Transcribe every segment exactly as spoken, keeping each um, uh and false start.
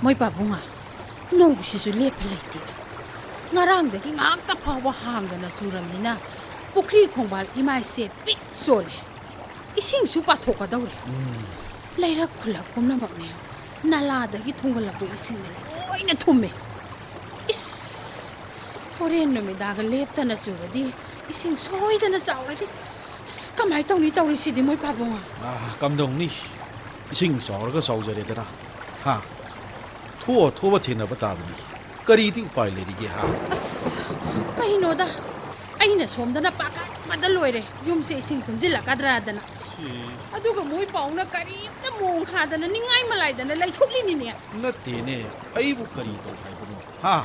ꯃꯣꯏ ꯄꯥꯕꯨꯡꯉꯥ, ꯅꯣꯡꯁꯤꯁꯨ ꯂꯦꯞꯄ ꯂꯩꯇꯦ꯫ ꯉꯔꯥꯡꯗꯒꯤ ꯉꯥꯏꯍꯥꯛꯇ ꯐꯥꯎꯕ ꯍꯥꯡꯗꯅ ꯆꯨꯔꯝꯅꯤꯅ ꯄꯨꯈ꯭ꯔꯤ ꯈꯣꯡꯕꯥꯜ ꯏꯃꯥꯏꯁꯦ ꯄꯤꯛ ꯆꯣꯜꯂꯦ꯫ ꯏꯁꯤꯡꯁꯨ ꯄꯥꯊꯣꯛꯀꯗꯧꯔꯦ꯫ ꯎꯝ꯫ ꯂꯩꯔꯛ ꯈꯨꯜꯂꯛ ꯄꯨꯝꯅꯃꯛꯅꯦ ꯅꯂꯥꯗꯒꯤ ꯊꯨꯡꯒꯠꯂꯛꯄ ꯏꯁꯤꯡꯅ ꯂꯣꯏꯅ ꯊꯨꯝꯃꯦ꯫ ꯏꯁ! ꯍꯣꯔꯦꯟ ꯅꯨꯃꯤꯗꯥꯡꯒ ꯂꯦꯞꯇꯅ ꯆꯨꯔꯗꯤ ꯏꯁꯤꯡ ꯁꯣꯏꯗꯅ ꯆꯥꯎꯔꯅꯤ꯫ ꯑꯁ, ꯀꯃꯥꯏ ꯇꯧꯅꯤ ꯇꯧꯔꯤꯁꯤꯗꯤ ꯃꯣꯏ ꯄꯥꯕꯨꯡ? ꯑꯥ, ꯀꯝꯗꯧꯅꯤ? ꯏꯁꯤꯡ ꯆꯥꯎꯔꯒ ꯆꯥꯎꯖꯔꯦꯗꯅ꯫ ꯍꯥ? ꯊꯣꯛꯑ ꯊꯣꯛꯑ ꯊꯦꯡꯅꯕ ꯇꯥꯕꯅꯤ꯫ ꯀꯔꯤꯗꯤ ꯎꯄꯥꯏ ꯂꯩꯔꯤꯒꯦ, ꯍꯥ? ꯑꯁ, ꯀꯩꯅꯣꯗ, ꯑꯩꯅ ꯁꯣꯝꯗꯅ ꯄꯥꯈꯠꯄꯗ ꯂꯣꯏꯔꯦ, ꯌꯨꯝꯁꯦ ꯏꯁꯤꯡ ꯊꯨꯝꯖꯤꯜꯂꯛꯀꯗ꯭ꯔꯥꯗꯅ꯫ ꯁꯤ꯫ ꯑꯗꯨꯒ ꯃꯣꯏ ꯄꯥꯎꯅ ꯀꯔꯤꯝꯇ ꯃꯣꯡ ꯍꯥꯗꯅ ꯅꯤꯡꯉꯥꯏ ꯃꯂꯥꯏꯗꯅ ꯂꯩꯊꯣꯛꯂꯤꯅꯤꯅꯦ꯫ ꯅꯠꯇꯦꯅꯦ, ꯑꯩꯕꯨ ꯀꯔꯤ ꯇꯧ ꯍꯥꯏꯕꯅꯣ, ꯍꯥ?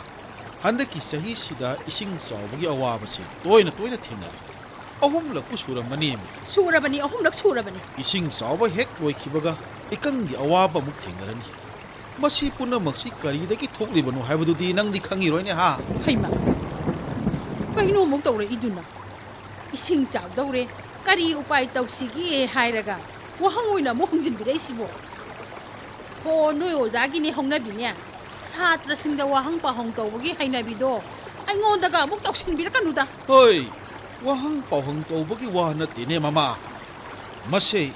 ꯍꯟꯗꯛꯀꯤ ꯆꯍꯤꯁꯤꯗ ꯏꯁꯤꯡ ꯆꯥꯎꯕꯒꯤ ꯑꯋꯥꯕꯁꯤ ꯇꯣꯏꯅ ꯇꯣꯏꯅ ꯊꯦꯡꯅꯔꯦ꯫ ꯑꯍꯨꯝꯂꯛꯄꯨ ꯁꯨꯔꯝꯃꯅꯦꯃꯤ꯫ ꯁꯨꯔꯕꯅꯤ, ꯑꯍꯨꯝꯂꯛ ꯁꯨꯔꯕꯅꯤ꯫ ꯏꯁꯤꯡ ꯆꯥꯎꯕ ꯍꯦꯛ ꯂꯣꯏꯈꯤꯕꯒ ꯏꯀꯪꯒꯤ ꯑꯋꯥꯕ ꯑꯃꯨꯛ ꯊꯦꯡꯅꯔꯅꯤ꯫ ꯃꯁꯤ ꯄꯨꯝꯅꯃꯛꯁꯤ ꯀꯔꯤꯗꯒꯤ ꯊꯣꯛꯂꯤꯕꯅꯣ ꯍꯥꯏꯕꯗꯨꯗꯤ ꯅꯪꯗꯤ ꯈꯪꯉꯤꯔꯣꯏꯅꯦ, ꯍꯥ? ꯍꯩꯃꯥ, ꯀꯩꯅꯣ ꯑꯃꯨꯛ ꯇꯧꯔꯛꯏꯗꯨꯅ? ꯏꯁꯤꯡ ꯆꯥꯎꯗꯧꯔꯦ, ꯀꯔꯤ ꯎꯄꯥꯏ ꯇꯧꯁꯤꯒꯦ ꯍꯥꯏꯔꯒ ꯋꯥꯍꯪ ꯑꯣꯏꯅ ꯑꯃꯨꯛ ꯍꯪꯖꯤꯟꯕꯤꯔꯛꯏꯁꯤꯕꯣ? ꯍꯣ, ꯅꯣꯏ ꯑꯣꯖꯥꯒꯤꯅꯦ ꯍꯧꯅꯕꯤꯅꯦ, ꯁꯥꯇ꯭ꯔꯁꯤꯡꯗ ꯋꯥꯍꯪ ꯄꯥꯎꯍꯪ ꯇꯧꯕꯒꯤ ꯍꯩꯅꯕꯤꯗꯣ ꯑꯩꯉꯣꯟꯗꯒ ꯑꯃꯨꯛ ꯇꯧꯁꯤꯟꯕꯤꯔꯛꯀꯅꯨꯗ꯫ ꯍꯣꯏ, ꯋꯥꯍꯪ ꯄꯥꯎꯍꯪ ꯇꯧꯕꯒꯤ ꯋꯥ ꯅꯠꯇꯦꯅꯦ, ꯃꯃꯥ꯫ ꯃꯁꯦ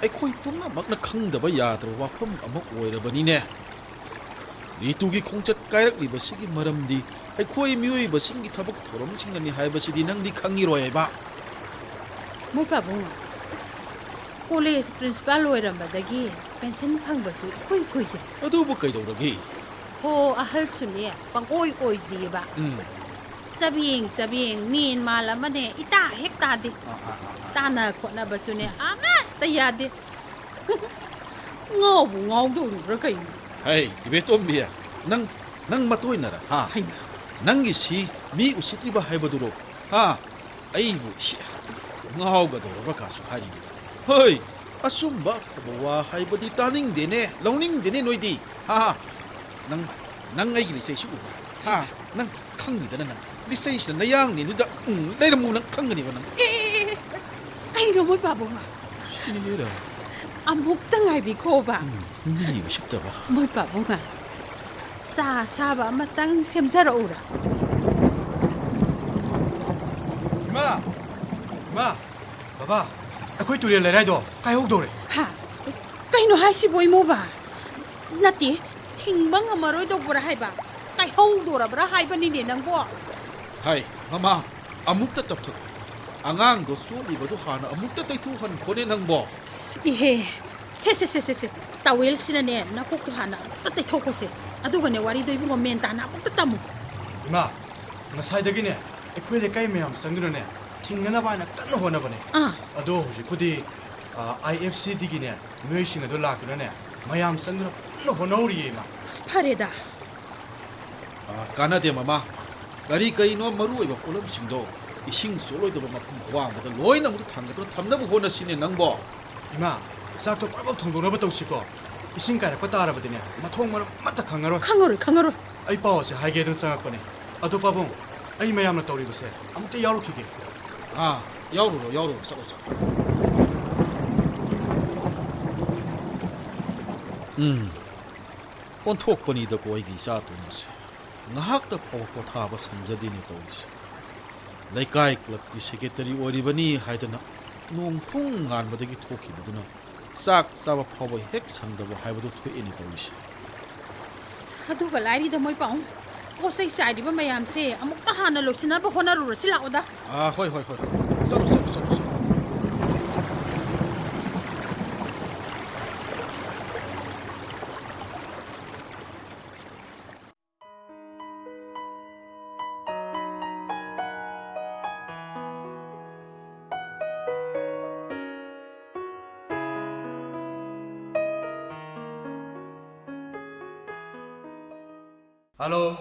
ꯑꯩꯈꯣꯏ ꯄꯨꯝꯅꯃꯛꯅ ꯈꯪꯗꯕ ꯌꯥꯗ꯭ꯔꯕ ꯋꯥꯐꯝ ꯑꯃ ꯑꯣꯏꯔꯕꯅꯤꯅꯦ꯫ ꯔꯤꯇꯨꯒꯤ ꯈꯣꯡꯆꯠ ꯀꯥꯏꯔꯛꯂꯤꯕꯁꯤꯒꯤ ꯃꯔꯝꯗꯤ ꯑꯩꯈꯣꯏ ꯃꯤꯑꯣꯏꯕꯁꯤꯡꯒꯤ ꯊꯕꯛ ꯊꯧꯔꯝꯁꯤꯡꯅꯅꯤ ꯍꯥꯏꯕꯁꯤꯗꯤ ꯅꯪꯗꯤ ꯈꯪꯉꯤꯔꯣꯏ ꯍꯥꯏꯕ꯫ ꯃꯣꯏ ꯄꯥꯕꯨꯡ, ꯀꯣꯂꯦꯖ ꯄ꯭ꯔꯤꯟꯁꯤꯄꯥꯜ ꯑꯣꯏꯔꯝꯕꯗꯒꯤ ꯄꯦꯟꯁꯤꯟ ꯐꯪꯕꯁꯨ ꯏꯀꯨꯏ ꯀꯨꯏꯗ꯭ꯔꯤ꯫ ꯑꯗꯨꯕꯨ ꯀꯩꯗꯧꯔꯒꯦ? ꯍꯣ, ꯑꯍꯜꯁꯨꯅꯦ ꯄꯪꯑꯣꯏ ꯑꯣꯏꯗ꯭ꯔꯤꯑꯕ꯫ ꯎꯝ꯫ ꯆꯕꯦꯡ ꯆꯕꯦꯡ ꯃꯦꯟ ꯃꯥꯜ ꯑꯃꯅꯦ ꯏꯇꯥ ꯍꯦꯛ ꯇꯥꯗꯦ꯫ ꯑꯥ, ꯑꯥ, ꯑꯥ, ꯑꯥ꯫ ꯇꯥꯟꯅ ꯈꯣꯠꯅꯕꯁꯨꯅꯦ ꯑꯃꯠꯇ ꯌꯥꯗꯦ꯫ ꯉꯥꯎꯕꯨ ꯉꯥꯎꯗꯧꯔꯤꯕ꯭ꯔꯥ ꯀꯩꯅꯣ? ꯍꯩ, ꯏꯕꯦꯇꯣꯝꯕꯤ, ꯅꯪ, ꯅꯪ ꯃꯇꯣꯏꯅꯔ, ꯍꯥ? ꯍꯩꯃꯥ꯫ ꯅꯪꯒꯤꯁꯤ ꯃꯤ ꯎꯁꯤꯠꯇ꯭ꯔꯤꯕ ꯍꯥꯏꯕꯗꯨꯔꯣ? ꯍꯥ? ꯑꯩꯕꯨ ꯁꯤ ꯉꯥꯎꯒꯗꯧꯔꯕ꯭ꯔꯥ ꯀꯥꯁꯨ ꯍꯥꯏꯔꯤ꯫ ꯍꯣꯏ, ꯑꯆꯨꯝꯕ ꯑꯐꯕ ꯋꯥ ꯍꯥꯏꯕꯗꯤ ꯇꯥꯅꯤꯡꯗꯦꯅꯦ, ꯂꯧꯅꯤꯡꯗꯦꯅꯦ ꯅꯣꯏꯗꯤ꯫ ꯍꯥ, ꯍꯥ꯫ ꯅꯪ, ꯅꯪ ꯑꯩꯒꯤ ꯂꯤꯆꯩꯁꯤ ꯎꯕ꯭ꯔꯥ? ꯍꯥ? ꯅꯪ ꯈꯪꯉꯤꯗꯅ ꯅꯪ꯫ ꯂꯤꯆꯩꯁꯤꯅ ꯅꯌꯥꯡꯅꯦ ꯑꯗꯨꯗ, ꯎꯝ, ꯂꯩꯔꯝꯃꯨ ꯅꯪ ꯈꯪꯒꯅꯦꯕ ꯅꯪ꯫ ꯑꯦ, ꯑꯦ, ꯑꯦ, ꯑꯦ, ꯀꯩꯅꯣ ꯃꯣꯏ ꯄꯥꯕꯨꯡ? ꯁꯤꯔ꯫ ꯑꯁ, ꯑꯃꯨꯛꯇ ꯉꯥꯏꯕꯤꯈꯣꯕ꯫ ꯎꯝ, ꯃꯤ ꯎꯁꯤꯠꯇꯕ꯫ ꯃꯣꯏ ꯄꯥꯕꯨꯡ, ꯆꯥ ꯑꯁꯥꯕ ꯑꯃꯇꯪ ꯁꯦꯝꯖꯔꯛꯎꯔꯥ? ꯏꯃꯥ! ꯏꯃꯥ! ꯕꯕꯥ! ꯑꯩꯈꯣꯏ ꯇꯨꯔꯦꯜ ꯂꯩꯔꯥꯏꯗꯣ ꯀꯥꯏꯍꯧꯗꯧꯔꯦ꯫ ꯍꯥ? ꯀꯩꯅꯣ ꯍꯥꯏꯁꯤꯕꯣ, ꯏꯃꯧꯕ? ꯅꯠꯇꯦ, ꯊꯤꯡꯕ ꯉꯝꯃꯔꯣꯏꯗꯧꯕ꯭ꯔꯥ ꯍꯥꯏꯕ? ꯀꯥꯏꯍꯧꯗꯣꯔꯕ꯭ꯔꯥ ꯍꯥꯏꯕꯅꯤꯅꯦ ꯅꯪꯕꯣ? ꯍꯥꯏ, ꯃꯃꯥ, ꯑꯃꯨꯛꯇ ꯇꯞꯊꯣꯛ꯫ ꯑꯉꯥꯡꯗꯣ ꯆꯣꯠꯂꯤꯕꯗꯨ ꯍꯥꯟꯅ ꯑꯃꯨꯛꯇ ꯇꯩꯊꯣꯛꯍꯟꯈꯣꯅꯦ ꯅꯪꯕꯣ꯫ ꯑꯁ, ꯏꯍꯦ꯫ ꯁꯦ, ꯁꯦ, ꯁꯦ, ꯁꯦ, ꯁꯦ꯫ ꯇꯋꯦꯜꯁꯤꯅꯅꯦ, ꯅꯀꯣꯛꯇꯣ ꯍꯥꯟꯅ ꯑꯃꯨꯛꯇ ꯇꯩꯊꯣꯛꯈꯣꯁꯦ꯫ ꯑꯗꯨꯒꯅꯦ, ꯋꯥꯔꯤꯗꯣ ꯏꯕꯨꯡꯉꯣ ꯃꯦꯟ ꯇꯥꯅ ꯑꯃꯨꯛꯇ ꯇꯝꯃꯨ꯫ ꯏꯃꯥ, ꯉꯁꯥꯏꯗꯒꯤꯅꯦ, ꯑꯩꯈꯣꯏ ꯂꯩꯀꯥꯏ ꯃꯌꯥꯝ ꯆꯪꯗꯨꯅꯅꯦ, ꯊꯤꯡꯅꯅꯕ ꯍꯥꯏꯅ ꯀꯟꯅ ꯍꯣꯠꯅꯕꯅꯦ꯫ ꯑꯥ꯫ ꯑꯗꯣ ꯍꯧꯖꯤꯛꯄꯨꯗꯤ, ꯑ, ꯑꯥꯏ ꯑꯦꯐ ꯁꯤ ꯗꯤꯒꯤꯅꯦ, ꯃꯤꯑꯣꯏꯁꯤꯡ ꯑꯗꯣ ꯂꯥꯛꯇꯨꯅꯅꯦ, ꯃꯌꯥꯝ ꯆꯪꯗꯨꯅ ꯀꯟꯅ ꯍꯣꯠꯅꯍꯧꯔꯤꯌꯦ, ꯏꯃꯥ꯫ ꯑꯁ, ꯐꯔꯦꯗ꯫ ꯑ, ꯀꯥꯟꯅꯗꯦ, ꯃꯃꯥ꯫ ꯀꯔꯤ ꯀꯔꯤꯅꯣ ꯃꯔꯨ ꯑꯣꯏꯕ ꯄꯣꯠꯂꯝꯁꯤꯡꯗꯣ ꯏꯁꯤꯡ ꯆꯣꯠꯂꯣꯏꯗꯕ ꯃꯐꯝ ꯑꯋꯥꯡꯕꯗ ꯂꯣꯏꯅ ꯑꯃꯨꯛꯇ ꯊꯥꯡꯒꯠꯇꯨꯅ ꯊꯝꯅꯕ ꯍꯣꯠꯅꯁꯤꯅꯦ ꯅꯪꯕꯣ꯫ ꯏꯃꯥ, ꯆꯥꯛꯇꯣ ꯄ꯭ꯔꯞ ꯄ꯭ꯔꯞ ꯊꯣꯡꯗꯣꯛꯅꯕ ꯇꯧꯁꯤꯀꯣ꯫ ꯏꯁꯤꯡ ꯀꯥꯏꯔꯛꯄ ꯇꯥꯔꯕꯗꯤꯅꯦ, ꯃꯊꯣꯡ ꯃꯔꯝ ꯑꯃꯠꯇ ꯈꯪꯉꯔꯣꯏ꯫ ꯈꯪꯉꯔꯣꯏ, ꯈꯪꯉꯔꯣꯏ꯫ ꯑꯩ ꯄꯥꯎ ꯑꯁꯦ ꯍꯥꯏꯒꯦꯗꯨꯅ ꯆꯪꯉꯛꯄꯅꯦ꯫ ꯑꯗꯣ ꯄꯥꯕꯨꯡ, ꯑꯩ ꯃꯌꯥꯝꯅ ꯇꯧꯔꯤꯕꯁꯦ ꯑꯃꯨꯛꯇ ꯌꯥꯎꯔꯨꯈꯤꯒꯦ꯫ ꯑꯥ, ꯌꯥꯎꯔꯨꯔꯣ, ꯌꯥꯎꯔꯨꯔꯣ, ꯆꯠꯂꯣ, ꯆꯠꯂꯣ꯫ ꯎꯝ, ꯑꯣꯟꯊꯣꯛꯄꯅꯤꯗꯀꯣ ꯑꯩꯒꯤ ꯏꯆꯥ ꯑꯇꯣꯝꯕꯁꯦ꯫ ꯉꯥꯏꯍꯥꯛꯇ ꯐꯥꯎꯕ ꯄꯣꯊꯥꯕ ꯁꯪꯖꯗꯦꯅꯦ ꯇꯧꯔꯤꯁꯦ꯫ ꯂꯩꯀꯥꯏ ꯀ꯭ꯂꯕꯀꯤ ꯁꯦꯀ꯭ꯔꯦꯇꯔꯤ ꯑꯣꯏꯔꯤꯕꯅꯤ ꯍꯥꯏꯗꯅ ꯅꯣꯡ ꯄꯨꯡ ꯉꯥꯟꯕꯗꯒꯤ ꯊꯣꯛꯈꯤꯕꯗꯨꯅ ꯆꯥꯛ ꯆꯥꯕ ꯐꯥꯎꯕ ꯍꯦꯛ ꯁꯪꯗꯕ ꯍꯥꯏꯕꯗꯨ ꯊꯣꯛꯑꯦꯅꯦ ꯇꯧꯔꯤꯁꯦ꯫ ꯑꯁ, ꯑꯗꯨꯒ ꯂꯥꯏꯔꯤꯗ ꯃꯣꯏ ꯄꯥꯎ꯫ ꯄꯣꯠ ꯆꯩ ꯆꯥꯏꯔꯤꯕ ꯃꯌꯥꯝꯁꯦ ꯑꯃꯨꯛꯇ ꯍꯥꯟꯅ ꯂꯣꯏꯁꯤꯟꯅꯕ ꯍꯣꯠꯅꯔꯨꯔꯁꯤ ꯂꯥꯛꯑꯣꯗ꯫ ꯑꯥ, ꯍꯣꯏ, ꯍꯣꯏ, ꯍꯣꯏ, ꯍꯣꯏ꯫ ꯆꯠꯂꯣ, ꯆꯠꯂꯣ, ꯆꯠꯂꯣ, ꯆꯠꯂꯣ꯫ ꯍꯜꯂꯣ,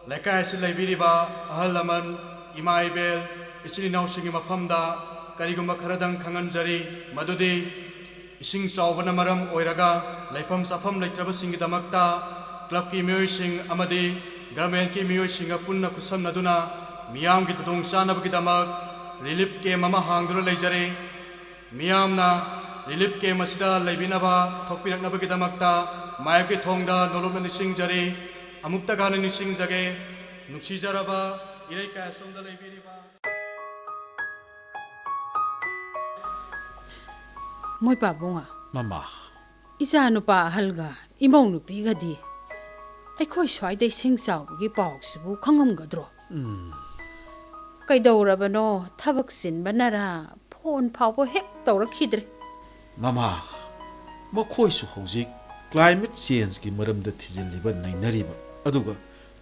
ꯂꯩꯀꯥꯏ ꯑꯁꯤꯗ ꯂꯩꯕꯤꯔꯤꯕ ꯑꯍꯜ ꯂꯃꯟ, ꯏꯃꯥ ꯏꯕꯦꯜ, ꯏꯆꯤꯟ ꯏꯅꯥꯎꯁꯤꯡꯒꯤ ꯃꯐꯝꯗ ꯀꯔꯤꯒꯨꯝꯕ ꯈꯔꯗꯪ ꯈꯪꯍꯟꯖꯔꯤ, ꯃꯗꯨꯗꯤ ꯏꯁꯤꯡ ꯆꯥꯎꯕꯅ ꯃꯔꯝ ꯑꯣꯏꯔꯒ ꯂꯩꯐꯝ ꯆꯥꯐꯝ ꯂꯩꯇ꯭ꯔꯕꯁꯤꯡꯒꯤꯗꯃꯛꯇ ꯀ꯭ꯂꯕꯀꯤ ꯃꯤꯑꯣꯏꯁꯤꯡ ꯑꯃꯗꯤ ꯒꯔꯃꯦꯟꯀꯤ ꯃꯤꯑꯣꯏꯁꯤꯡꯒ ꯄꯨꯟꯅ ꯈꯨꯠꯁꯝꯅꯗꯨꯅ ꯃꯤꯌꯥꯝꯒꯤ ꯈꯨꯗꯣꯡꯆꯥꯅꯕꯒꯤꯗꯃꯛ ꯔꯤꯂꯤꯐ ꯀꯦꯝ ꯑꯃ ꯍꯥꯡꯗꯨꯅ ꯂꯩꯖꯔꯤ꯫ ꯃꯤꯌꯥꯝꯅ ꯔꯤꯂꯤꯐ ꯀꯦꯝ ꯑꯁꯤꯗ ꯂꯩꯕꯤꯅꯕ ꯊꯣꯛꯄꯤꯔꯛꯅꯕꯒꯤꯗꯃꯛꯇ ꯃꯥꯌꯣꯛꯀꯤ ꯊꯣꯡꯗ ꯅꯣꯂꯨꯛꯅ ꯅꯤꯡꯁꯤꯡꯖꯔꯤ꯫ ꯑꯃꯨꯛꯇꯒ ꯍꯟꯅ ꯅꯤꯡꯁꯤꯡꯖꯒꯦ, ꯅꯨꯡꯁꯤꯖꯔꯕ ꯏꯔꯩꯀꯥꯏ ꯑꯁꯣꯝꯗ ꯂꯩꯕꯤꯔꯤꯕ꯫ ꯃꯣꯏ ꯄꯥꯕꯨꯡꯉꯣ, ꯃꯃꯥ꯫ ꯏꯆꯥ ꯅꯨꯄꯥ ꯑꯍꯜꯒ ꯏꯃꯧ ꯅꯨꯄꯤꯒꯗꯤ ꯑꯩꯈꯣꯏ ꯁ꯭ꯋꯥꯏꯗ ꯏꯁꯤꯡ ꯆꯥꯎꯕꯒꯤ ꯄꯥꯎꯁꯤꯕꯨ ꯈꯪꯉꯝꯒꯗ꯭ꯔꯣ? ꯎꯝ꯫ ꯀꯩꯗꯧꯔꯕꯅꯣ? ꯊꯕꯛ ꯆꯤꯟꯕꯅꯔꯥ? ꯐꯣꯟ ꯐꯥꯎꯕ ꯍꯦꯛ ꯇꯧꯔꯛꯈꯤꯗ꯭ꯔꯦ꯫ ꯃꯃꯥ, ꯃꯈꯣꯏꯁꯨ ꯍꯧꯖꯤꯛ climate changeꯀꯤ ꯃꯔꯝꯗ ꯊꯤꯖꯤꯜꯂꯤꯕ, ꯅꯩꯅꯔꯤꯕ, ꯑꯗꯨꯒ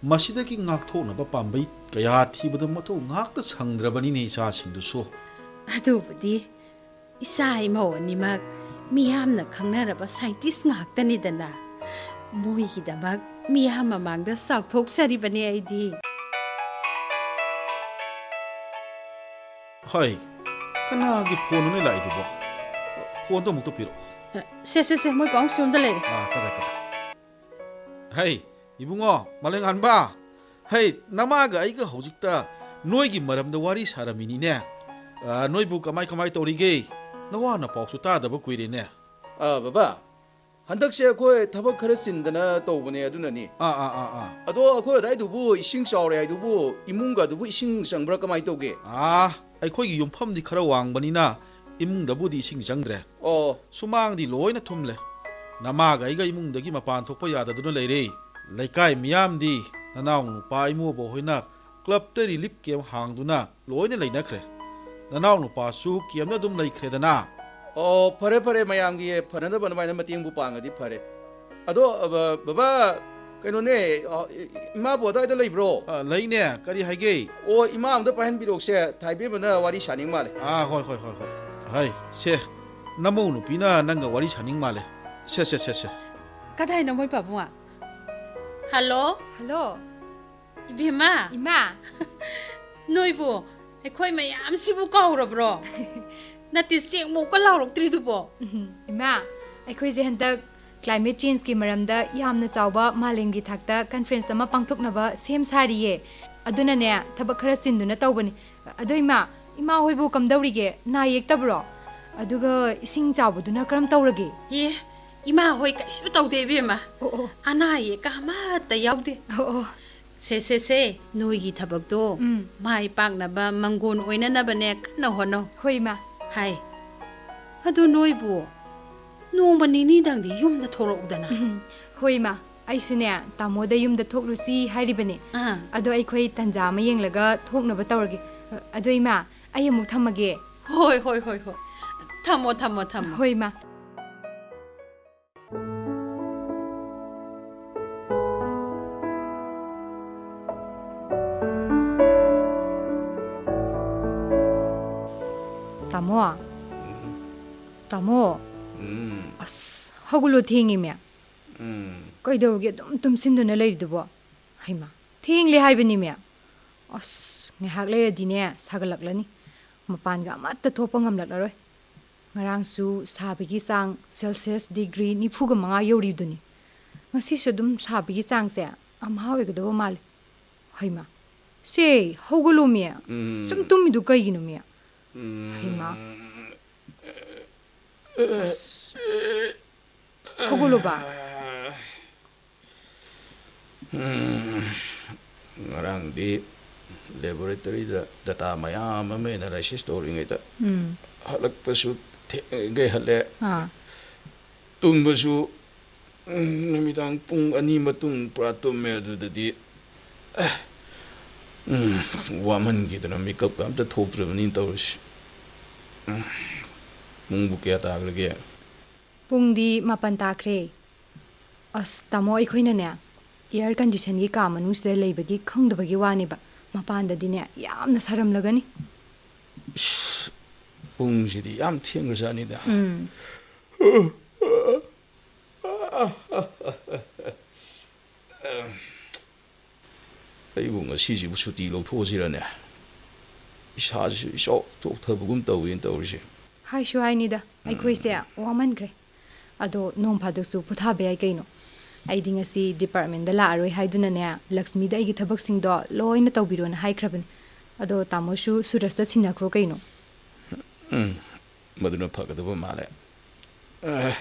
ꯃꯁꯤꯗꯒꯤ ꯉꯥꯛꯊꯣꯛꯅꯕ ꯄꯥꯝꯕꯩ ꯀꯌꯥ ꯊꯤꯕꯗ ꯃꯇꯧ ꯉꯥꯛꯇ ꯁꯪꯗ꯭ꯔꯕꯅꯤꯅꯦ ꯏꯆꯥꯁꯤꯡꯗꯨꯁꯨ꯫ ꯑꯗꯨꯕꯨꯗꯤ ꯏꯆꯥ ꯏꯃꯧ ꯑꯅꯤꯃꯛ ꯃꯤꯌꯥꯝꯅ ꯈꯪꯅꯔꯕ scientist ꯉꯥꯛꯇꯅꯤꯗꯅ꯫ ꯃꯣꯏꯒꯤꯗꯃꯛ ꯃꯤꯌꯥꯝ ꯃꯃꯥꯡꯗ ꯆꯥꯎꯊꯣꯛꯆꯔꯤꯕꯅꯦ ꯑꯩꯗꯤ꯫ ꯍꯣꯏ, ꯀꯅꯥꯒꯤ ꯐꯣꯟꯅꯣꯅꯦ ꯂꯥꯛꯏꯗꯨꯕꯣ? ꯐꯣꯟꯗꯣ ꯑꯃꯨꯛꯇ ꯄꯤꯔꯛꯑꯣ꯫ ꯁꯦ, ꯁꯦ, ꯁꯦ, ꯃꯣꯏ ꯄꯥꯎꯡ ꯁꯣꯝꯗ ꯂꯩꯔꯦ꯫ ꯑꯥ, ꯀꯗꯥꯏ, ꯀꯗꯥꯏ? ꯍꯩ, ꯏꯕꯨꯡꯉꯣ, ꯃꯥꯂꯦꯝꯉꯥꯟꯕ꯫ ꯍꯩ, ꯅꯃꯥꯒ ꯑꯩꯒ ꯍꯧꯖꯤꯛꯇ ꯅꯣꯏꯒꯤ ꯃꯔꯝꯗ ꯋꯥꯔꯤ ꯁꯥꯔꯝꯃꯤꯅꯤꯅꯦ꯫ ꯑꯥ, ꯅꯣꯏꯕꯨ ꯀꯃꯥꯏ ꯀꯃꯥꯏ ꯇꯧꯔꯤꯒꯦ? ꯅꯋꯥ ꯅꯄꯥꯎꯁꯨ ꯇꯥꯗꯕ ꯀꯨꯏꯔꯦꯅꯦ꯫ ꯑꯥ, ꯕꯕꯥ, ꯍꯟꯗꯛꯁꯦ ꯑꯩꯈꯣꯏ ꯊꯕꯛ ꯈꯔ ꯆꯤꯟꯗꯅ ꯇꯧꯕꯅꯦ, ꯑꯗꯨꯅꯅꯤ꯫ ꯑꯥ, ꯑꯥ, ꯑꯥ, ꯑꯥ꯫ ꯑꯗꯣ ꯑꯩꯈꯣꯏ ꯑꯗꯥꯏꯗꯨꯕꯨ ꯏꯁꯤꯡ ꯆꯥꯎꯔꯦ ꯍꯥꯏꯗꯨꯕꯨ ꯏꯃꯨꯡꯒ ꯑꯗꯨꯕꯨ ꯏꯁꯤꯡ ꯆꯪꯕ꯭ꯔꯥ, ꯀꯃꯥꯏ ꯇꯧꯒꯦ? ꯑꯥ, ꯑꯩꯈꯣꯏꯒꯤ ꯌꯨꯝꯐꯝꯗꯤ ꯈꯔ ꯋꯥꯡꯕꯅꯤꯅ ꯏꯃꯨꯡꯗꯕꯨꯗꯤ ꯏꯁꯤꯡ ꯆꯪꯗ꯭ꯔꯦ꯫ ꯑꯣ꯫ ꯁꯨꯃꯥꯡꯗꯤ ꯂꯣꯏꯅ ꯊꯨꯝꯂꯦ꯫ ꯅꯃꯥꯒ ꯑꯩꯒ ꯏꯃꯨꯡꯗꯒꯤ ꯃꯄꯥꯟ ꯊꯣꯛꯄ ꯌꯥꯗꯗꯨꯅ ꯂꯩꯔꯦ꯫ ꯂꯩꯀꯥꯏ ꯃꯤꯌꯥꯝꯗꯤ ꯅꯅꯥꯎ ꯅꯨꯄꯥ ꯏꯃꯣꯕ ꯍꯣꯏꯅ clubꯇ relief camp ꯍꯥꯡꯗꯨꯅ ꯂꯣꯏꯅ ꯂꯩꯅꯈ꯭ꯔꯦ꯫ ꯅꯅꯥꯎ ꯅꯨꯄꯥꯁꯨ campꯇ ꯑꯗꯨꯝ ꯂꯩꯈ꯭ꯔꯦꯗꯅ꯫ ꯑꯣ, ꯐꯔꯦ, ꯐꯔꯦ, ꯃꯌꯥꯝꯒꯤ ꯐꯅꯅꯕ ꯑꯗꯨꯃꯥꯏꯅ ꯃꯇꯦꯡꯕꯨ ꯄꯥꯡꯉꯗꯤ ꯐꯔꯦ꯫ ꯑꯗꯣ, ꯑ, ꯕ-, ꯕꯕꯥ, ꯀꯩꯅꯣꯅꯦ, ꯑ, ꯏ-, ꯏ-, ꯏꯃꯥꯕꯨ ꯑꯗꯥꯏꯗ ꯂꯩꯕ꯭ꯔꯣ? ꯑ, ꯂꯩꯅꯦ, ꯀꯔꯤ ꯍꯥꯏꯒꯦ? ꯑꯣ, ꯏꯃꯥ ꯑꯝꯇ ꯄꯥꯏꯍꯟꯕꯤꯔꯛꯁꯦ, ꯊꯥꯏꯕꯦꯝꯃꯅ ꯋꯥꯔꯤ ꯁꯥꯅꯤꯡ ꯃꯥꯜꯂꯦ꯫ ꯑꯥ, ꯍꯣꯏ, ꯍꯣꯏ, ꯍꯣꯏ, ꯍꯣꯏ꯫ ꯍꯩ, ꯁꯦ, ꯅꯃꯧ ꯅꯨꯄꯤꯅ ꯅꯪꯒ ꯋꯥꯔꯤ ꯁꯥꯅꯤꯡ ꯃꯥꯜꯂꯦ꯫ ꯁꯦ, ꯁꯦ, ꯁꯦ, ꯁꯦ꯫ ꯀꯗꯥꯏꯅꯣ ꯃꯣꯏ ꯄꯥꯕꯨꯡ? ꯍꯜꯂꯣ? ꯍꯜꯂꯣ? ꯏꯕꯦꯝꯃ! ꯏꯃꯥ! ꯅꯣꯏꯕꯨ ꯑꯩꯈꯣꯏ ꯃꯌꯥꯝꯁꯤꯕꯨ ꯀꯥꯎꯔꯕ꯭ꯔꯣ? ꯅꯠꯇꯦ, ꯆꯦꯡꯃꯨꯛꯀ ꯂꯥꯎꯔꯛꯇ꯭ꯔꯤꯗꯨꯕꯣ? ꯎꯝ, ꯏꯃꯥ, ꯑꯩꯈꯣꯏꯁꯦ ꯍꯟꯗꯛ climate changeꯀꯤ ꯃꯔꯝꯗ ꯌꯥꯝꯅ ꯆꯥꯎꯕ ꯃꯥꯂꯦꯝꯒꯤ ꯊꯥꯛꯇ conference ꯑꯃ ꯄꯥꯡꯊꯣꯛꯅꯕ ꯁꯦꯝ ꯁꯥꯔꯤꯌꯦ꯫ ꯑꯗꯨꯅꯅꯦ, ꯊꯕꯛ ꯈꯔ ꯆꯤꯟꯗꯨꯅ ꯇꯧꯕꯅꯤ꯫ ꯑꯗꯣ ꯏꯃꯥ, ꯏꯃꯥ ꯍꯣꯏꯕꯨ ꯀꯝꯗꯧꯔꯤꯒꯦ? ꯅꯥ ꯌꯦꯛꯇꯕ꯭ꯔꯣ? ꯑꯗꯨꯒ ꯏꯁꯤꯡ ꯆꯥꯎꯕꯗꯨꯅ ꯀꯔꯝ ꯇꯧꯔꯒꯦ? ꯑꯦ, ꯏꯃꯥ ꯍꯣꯏ ꯀꯩꯁꯨ ꯇꯧꯗꯦ ꯏꯕꯦꯝꯃ꯫ ꯑꯣ, ꯑꯣ꯫ ꯑꯅꯥ ꯑꯌꯦꯛꯀ ꯑꯃꯠꯇ ꯌꯥꯎꯗꯦ꯫ ꯑꯣ, ꯑꯣ꯫ ꯁꯦ ꯁꯦ ꯁꯦ, ꯅꯣꯏꯒꯤ ꯊꯕꯛꯇꯣ ꯎꯝ꯫ ꯃꯥꯏ ꯄꯥꯛꯅꯕ ꯃꯪꯒꯣꯟ ꯑꯣꯏꯅꯅꯕꯅꯦ ꯀꯟꯅ ꯍꯣꯠꯅꯧ꯫ ꯍꯣꯏ ꯏꯃꯥ꯫ ꯍꯥꯏ, ꯑꯗꯨ ꯅꯣꯏꯕꯨ ꯅꯣꯡꯃ ꯅꯤꯅꯤꯗꯪꯗꯤ ꯌꯨꯝꯗ ꯊꯣꯛꯂꯛꯎꯗꯅ꯫ ꯎꯝ꯫ ꯍꯣꯏ ꯏꯃꯥ, ꯑꯩꯁꯨꯅꯦ ꯇꯥꯃꯣꯗ ꯌꯨꯝꯗ ꯊꯣꯛꯂꯨꯁꯤ ꯍꯥꯏꯔꯤꯕꯅꯦ꯫ ꯑꯥ꯫ ꯑꯗꯣ ꯑꯩꯈꯣꯏ ꯇꯟꯖꯥ ꯑꯃ ꯌꯦꯡꯂꯒ ꯊꯣꯛꯅꯕ ꯇꯧꯔꯒꯦ꯫ ꯑꯗꯣ ꯏꯃꯥ, ꯑꯩ ꯑꯃꯨꯛ ꯊꯝꯃꯒꯦ꯫ ꯍꯣꯏ ꯍꯣꯏ ꯍꯣꯏ ꯍꯣꯏ꯫ ꯊꯝꯃꯣ ꯊꯝꯃꯣ ꯊꯝꯃꯣ꯫ ꯍꯣꯏ ꯏꯃꯥ꯫ ꯇꯥꯃꯣ꯫ ꯇꯥꯃꯣ꯫ ꯎꯝ, ꯑꯁ, ꯍꯧꯒꯠꯂꯣ, ꯊꯦꯡꯉꯤꯃꯦ꯫ ꯎꯝ꯫ ꯀꯩꯗꯧꯔꯒꯦ ꯑꯗꯨꯝ ꯇꯨꯝꯁꯤꯟꯗꯨꯅ ꯂꯩꯔꯤꯗꯨꯕꯣ? ꯍꯩꯃꯥ, ꯊꯦꯡꯂꯦ ꯍꯥꯏꯕꯅꯤꯃꯦ꯫ ꯑꯁ, ꯉꯥꯏꯍꯥꯛ ꯂꯩꯔꯗꯤꯅꯦ ꯁꯥꯒꯠꯂꯛꯂꯅꯤ꯫ ꯃꯄꯥꯟꯒ ꯑꯃꯠꯇ ꯊꯣꯛꯄ ꯉꯝꯂꯛꯂꯔꯣꯏ꯫ ꯉꯔꯥꯡꯁꯨ ꯁꯥꯕꯒꯤ ꯆꯥꯡ ꯁꯦꯜꯁꯤꯌꯁ ꯗꯤꯒ꯭ꯔꯤ ꯅꯤꯐꯨꯒ ꯃꯉꯥ ꯌꯧꯔꯤꯗꯨꯅꯤ꯫ ꯉꯁꯤꯁꯨ ꯑꯗꯨꯝ ꯁꯥꯕꯒꯤ ꯆꯥꯡꯁꯦ ꯑꯝꯍꯥ ꯑꯣꯏꯒꯗꯕ ꯃꯥꯜꯂꯦ꯫ ꯍꯩꯃꯥ, ꯁꯦ, ꯍꯧꯒꯠꯂꯣꯃꯤ꯫ ꯎꯝ꯫ ꯁꯨꯝ ꯇꯨꯝꯃꯤꯗꯨ ꯀꯩꯒꯤꯅꯣꯃꯤ? ꯎꯝ꯫ ꯍꯩꯃꯥ꯫ ꯑꯁ꯫ ꯍꯧꯒꯠꯂꯣꯕ꯫ ꯎꯝ꯫ ꯉꯔꯥꯡꯗꯤ ꯂꯦꯕꯣꯔꯦꯇꯔꯤꯗ ꯗꯇꯥ ꯃꯌꯥꯝ ꯑꯃ ꯑꯦꯅꯥꯂꯥꯏꯁꯤꯁ ꯇꯧꯔꯤꯉꯩꯗ ꯎꯝ꯫ ꯍꯜꯂꯛꯄꯁꯨ ꯊꯦꯡꯒꯩ ꯍꯜꯂꯦ꯫ ꯑꯥ꯫ ꯇꯨꯝꯕꯁꯨ, ꯎꯝ, ꯅꯨꯃꯤꯗꯥꯡ ꯄꯨꯡ ꯑꯅꯤ ꯃꯇꯨꯡ ꯄꯨꯔꯥ ꯇꯨꯝꯃꯦ꯫ ꯑꯗꯨꯗꯗꯤ, ꯑꯦ, ꯎꯝ, ꯋꯥꯃꯟꯈꯤꯗꯅ ꯃꯤꯀꯞꯀ ꯑꯝꯇ ꯊꯣꯛꯇ꯭ꯔꯕꯅꯤꯅ ꯇꯧꯔꯤꯁꯦ꯫ ꯎꯝ, ꯄꯨꯡꯕꯨ ꯀꯌꯥ ꯇꯥꯈ꯭ꯔꯒꯦ? ꯄꯨꯡꯗꯤ ꯃꯥꯄꯟ ꯇꯥꯈ꯭ꯔꯦ꯫ ꯑꯁ, ꯇꯥꯃꯣ, ꯑꯩꯈꯣꯏꯅꯅꯦ, ꯑꯦꯌꯔ ꯀꯟꯗꯤꯁꯟꯒꯤ ꯀꯥ ꯃꯅꯨꯡꯁꯤꯗ ꯂꯩꯕꯒꯤ ꯈꯪꯗꯕꯒꯤ ꯋꯥꯅꯦꯕ꯫ ꯃꯄꯥꯟꯗꯗꯤꯅꯦ, ꯌꯥꯝꯅ ꯁꯥꯔꯝꯂꯒꯅꯤ꯫ ꯏꯁ, ꯄꯨꯡꯁꯤꯗꯤ ꯌꯥꯝ ꯊꯦꯡꯈ꯭ꯔꯖꯥꯠꯅꯤꯗ꯫ ꯎꯝ꯫ ꯑꯩꯕꯨ ꯉꯁꯤꯁꯤꯕꯨ ꯁꯨꯇꯤ ꯂꯧꯊꯣꯛꯑꯁꯤꯔꯅꯦ? ꯏꯁꯥꯁꯤꯁꯨ ꯏꯆꯣꯛ ꯆꯣꯛꯊꯕꯒꯨꯝ ꯇꯧꯋꯦꯅ ꯇꯧꯔꯤꯁꯦ꯫ ꯍꯥꯏꯁꯨ ꯍꯥꯏꯅꯤꯗ, ꯑꯩꯈꯣꯏꯁꯦ ꯋꯥꯃꯟꯈ꯭ꯔꯦ꯫ ꯑꯗꯣ ꯅꯣꯡ ꯐꯥꯗꯣꯛꯁꯨ ꯄꯣꯊꯥꯕ ꯌꯥꯏ ꯀꯩꯅꯣ꯫ ꯑꯩꯗꯤ ꯉꯁꯤ ꯗꯤꯄꯥꯔꯠꯃꯦꯟꯗ ꯂꯥꯛꯑꯔꯣꯏ ꯍꯥꯏꯗꯨꯅꯅꯦ, ꯂꯛꯁꯃꯤꯗ ꯑꯩꯒꯤ ꯊꯕꯛꯁꯤꯡꯗꯣ ꯂꯣꯏꯅ ꯇꯧꯕꯤꯔꯣꯅ ꯍꯥꯏꯈ꯭ꯔꯕꯅꯤ꯫ ꯑꯗꯣ ꯇꯥꯃꯣꯁꯨ ꯁꯨꯔꯖꯇ ꯁꯤꯟꯅꯈ꯭ꯔꯣ ꯀꯩꯅꯣ꯫ ꯎꯝ, ꯃꯗꯨꯅ ꯐꯒꯗꯕ ꯃꯥꯜꯂꯦ꯫ ꯑ,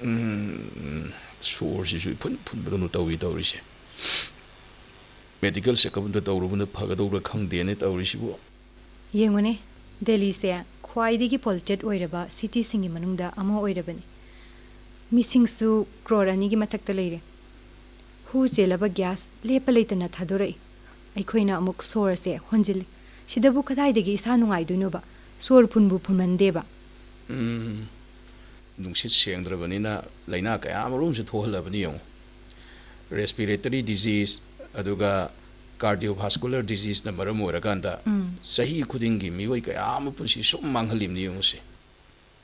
ꯎꯝ, ꯁꯣꯔꯁꯤꯁꯨ ꯏꯐꯨꯟ ꯐꯨꯟꯕꯗꯧꯅ ꯇꯧꯏ ꯇꯧꯔꯤꯁꯦ꯫ ꯃꯦꯗꯤꯀꯦꯜ ꯆꯦꯛꯑꯞ ꯑꯝꯇ ꯇꯧꯔꯨꯕꯅ ꯐꯒꯗꯧꯕ꯭ꯔꯥ ꯈꯪꯗꯦꯅꯦ ꯇꯧꯔꯤꯁꯤꯕꯨ꯫ ꯌꯦꯡꯉꯨꯅꯦ, ꯗꯦꯜꯂꯤꯁꯦ ꯈ꯭ꯋꯥꯏꯗꯒꯤ ꯄꯣꯂꯨꯇꯦꯗ ꯑꯣꯏꯔꯕ ꯁꯤꯇꯤꯁꯤꯡꯒꯤ ꯃꯅꯨꯡꯗ ꯑꯃ ꯑꯣꯏꯔꯕꯅꯤ꯫ ꯃꯤꯁꯤꯡꯁꯨ ꯀ꯭ꯔꯣꯔ ꯑꯅꯤꯒꯤ ꯃꯊꯛꯇ ꯂꯩꯔꯦ꯫ ꯍꯨ ꯆꯦꯜꯂꯕ ꯒ꯭ꯌꯥꯁ ꯂꯦꯞꯄ ꯂꯩꯇꯅ ꯊꯥꯗꯣꯔꯛꯏ꯫ ꯑꯩꯈꯣꯏꯅ ꯑꯃꯨꯛ ꯁꯣꯔꯁꯦ ꯍꯣꯟꯖꯤꯜꯂꯤ꯫ ꯁꯤꯗꯕꯨ ꯀꯗꯥꯏꯗꯒꯤ ꯏꯁꯥ ꯅꯨꯡꯉꯥꯏꯗꯣꯏꯅꯣꯕ? ꯁꯣꯔ ꯐꯨꯟꯕꯨ ꯐꯨꯟꯃꯟꯗꯦꯕ꯫ ꯎꯝ, ꯅꯨꯡꯁꯤꯠ ꯁꯦꯡꯗ꯭ꯔꯕꯅꯤꯅ ꯂꯥꯏꯅꯥ ꯀꯌꯥ ꯑꯃꯔꯣꯝꯁꯨ ꯊꯣꯛꯍꯜꯂꯕꯅꯤ ꯌꯦꯡꯉꯨ꯫ ꯔꯦꯁꯄꯤꯔꯦꯇꯔꯤ ꯗꯤꯖꯤꯁ, ꯑꯗꯨꯒ ꯀꯥꯔꯗꯤꯑꯣꯚꯥꯁꯀꯨꯂꯔ ꯗꯤꯖꯤꯁꯅ ꯃꯔꯝ ꯑꯣꯏꯔꯀꯥꯟꯗ ꯎꯝ꯫ ꯆꯍꯤ ꯈꯨꯗꯤꯡꯒꯤ ꯃꯤꯑꯣꯏ ꯀꯌꯥ ꯑꯃ ꯄꯨꯟꯁꯤ ꯁꯨꯝ ꯃꯥꯡꯍꯜꯂꯤꯕꯅꯤ ꯌꯦꯡꯉꯨꯁꯦ꯫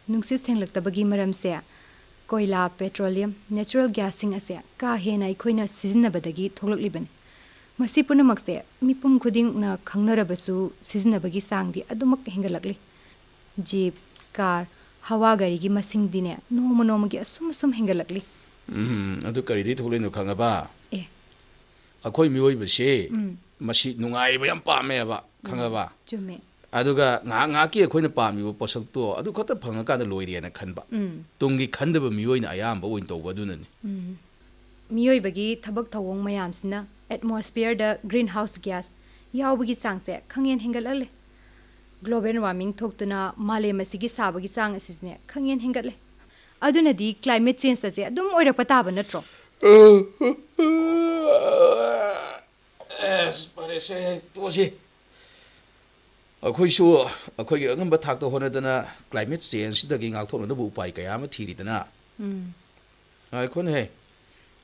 ꯅꯨꯡꯁꯤꯠ ꯁꯦꯡꯂꯛꯇꯕꯒꯤ ꯃꯔꯝꯁꯦ ꯀꯣꯏꯂꯥ, ꯄꯦꯇ꯭ꯔꯣꯂꯤꯌꯝ, ꯅꯦꯆꯔꯦꯜ ꯒ꯭ꯌꯥꯁꯁꯤꯡ ꯑꯁꯦ ꯀꯥ ꯍꯦꯟꯅ ꯑꯩꯈꯣꯏꯅ ꯁꯤꯖꯤꯟꯅꯕꯗꯒꯤ ꯊꯣꯛꯂꯛꯂꯤꯕꯅꯤ꯫ ꯃꯁꯤ ꯄꯨꯝꯅꯃꯛꯁꯦ ꯃꯤꯄꯨꯝ ꯈꯨꯗꯤꯡꯅ ꯈꯪꯅꯔꯕꯁꯨ ꯁꯤꯖꯤꯟꯅꯕꯒꯤ ꯆꯥꯡꯗꯤ ꯑꯗꯨꯃꯛ ꯍꯦꯟꯒꯠꯂꯛꯂꯤ꯫ ꯖꯤꯞ, ꯀꯥꯔ, ꯍꯋꯥ ꯒꯥꯔꯤꯒꯤ ꯃꯁꯤꯡꯗꯤꯅꯦ ꯅꯣꯡꯃ ꯅꯣꯡꯃꯒꯤ ꯑꯁꯨꯝ ꯑꯁꯨꯝ ꯍꯦꯟꯒꯠꯂꯛꯂꯤ꯫ ꯎꯝ, ꯑꯗꯨ ꯀꯔꯤꯗꯩ ꯊꯣꯛꯂꯛꯏꯅꯣ ꯈꯪꯉꯕ? ꯑꯦ꯫ ꯑꯩꯈꯣꯏ ꯃꯤꯑꯣꯏꯕꯁꯦ ꯎꯝ꯫ ꯃꯁꯤ ꯅꯨꯡꯉꯥꯏꯕ ꯌꯥꯝ ꯄꯥꯝꯃꯦꯕ, ꯈꯪꯉꯕ? ꯆꯨꯝꯃꯦ꯫ ꯑꯗꯨꯒ ꯉꯥꯏꯍꯥꯛ ꯉꯥꯏꯍꯥꯛꯀꯤ ꯑꯩꯈꯣꯏꯅ ꯄꯥꯝꯃꯤꯕ ꯄꯣꯠꯁꯛꯇꯣ ꯑꯗꯨ ꯈꯛꯇ ꯐꯪꯉꯀꯥꯟꯗ ꯂꯣꯏꯔꯦꯅ ꯈꯟꯕ꯫ ꯎꯝ꯫ ꯇꯨꯡꯒꯤ ꯈꯟꯗꯕ ꯃꯤꯑꯣꯏꯅ ꯑꯌꯥꯝꯕ ꯑꯣꯏꯅ ꯇꯧꯕ ꯑꯗꯨꯅꯅꯤ꯫ ꯎꯝ꯫ ꯃꯤꯑꯣꯏꯕꯒꯤ ꯊꯕꯛ ꯊꯧꯑꯣꯡ ꯃꯌꯥꯝꯁꯤꯅ ꯑꯦꯠꯃꯣꯁꯐꯤꯌꯔꯗ ꯒ꯭ꯔꯤꯟ ꯍꯥꯎꯁ ꯒ꯭ꯌꯥꯁ ꯌꯥꯎꯕꯒꯤ ꯆꯥꯡꯁꯦ ꯈꯪꯍꯦꯟ ꯍꯦꯟꯒꯠꯍꯜꯂꯦ꯫ ꯒ꯭ꯂꯣꯕꯦꯜ ꯋꯥꯔꯃꯤꯡ ꯊꯣꯛꯇꯨꯅ ꯃꯥꯂꯦꯝ ꯑꯁꯤꯒꯤ ꯁꯥꯕꯒꯤ ꯆꯥꯡ ꯑꯁꯤꯁꯨꯅꯦ ꯈꯪꯍꯦꯟ ꯍꯦꯟꯒꯠꯂꯦ꯫ ꯑꯗꯨꯅꯗꯤ ꯀ꯭ꯂꯥꯏꯃꯦꯠ ꯆꯦꯟꯖ ꯑꯁꯦ ꯑꯗꯨꯝ ꯑꯣꯏꯔꯛꯄ ꯇꯥꯕ ꯅꯠꯇ꯭ꯔꯣ? ꯑꯦꯁ, ꯐꯔꯦꯁꯦ, ꯇꯣꯛꯑꯁꯤ꯫ ꯑꯩꯈꯣꯏꯁꯨ ꯑꯩꯈꯣꯏꯒꯤ ꯑꯉꯝꯕ ꯊꯥꯛꯇ ꯍꯣꯠꯅꯗꯅ ꯀ꯭ꯂꯥꯏꯃꯦꯠ ꯆꯦꯟꯖꯁꯤꯗꯒꯤ ꯉꯥꯛꯊꯣꯛꯅꯅꯕ ꯎꯄꯥꯏ ꯀꯌꯥ ꯑꯃ ꯊꯤꯔꯤꯗꯅ꯫ ꯎꯝ꯫ ꯉꯥꯏꯈꯣꯅꯦꯍꯦ,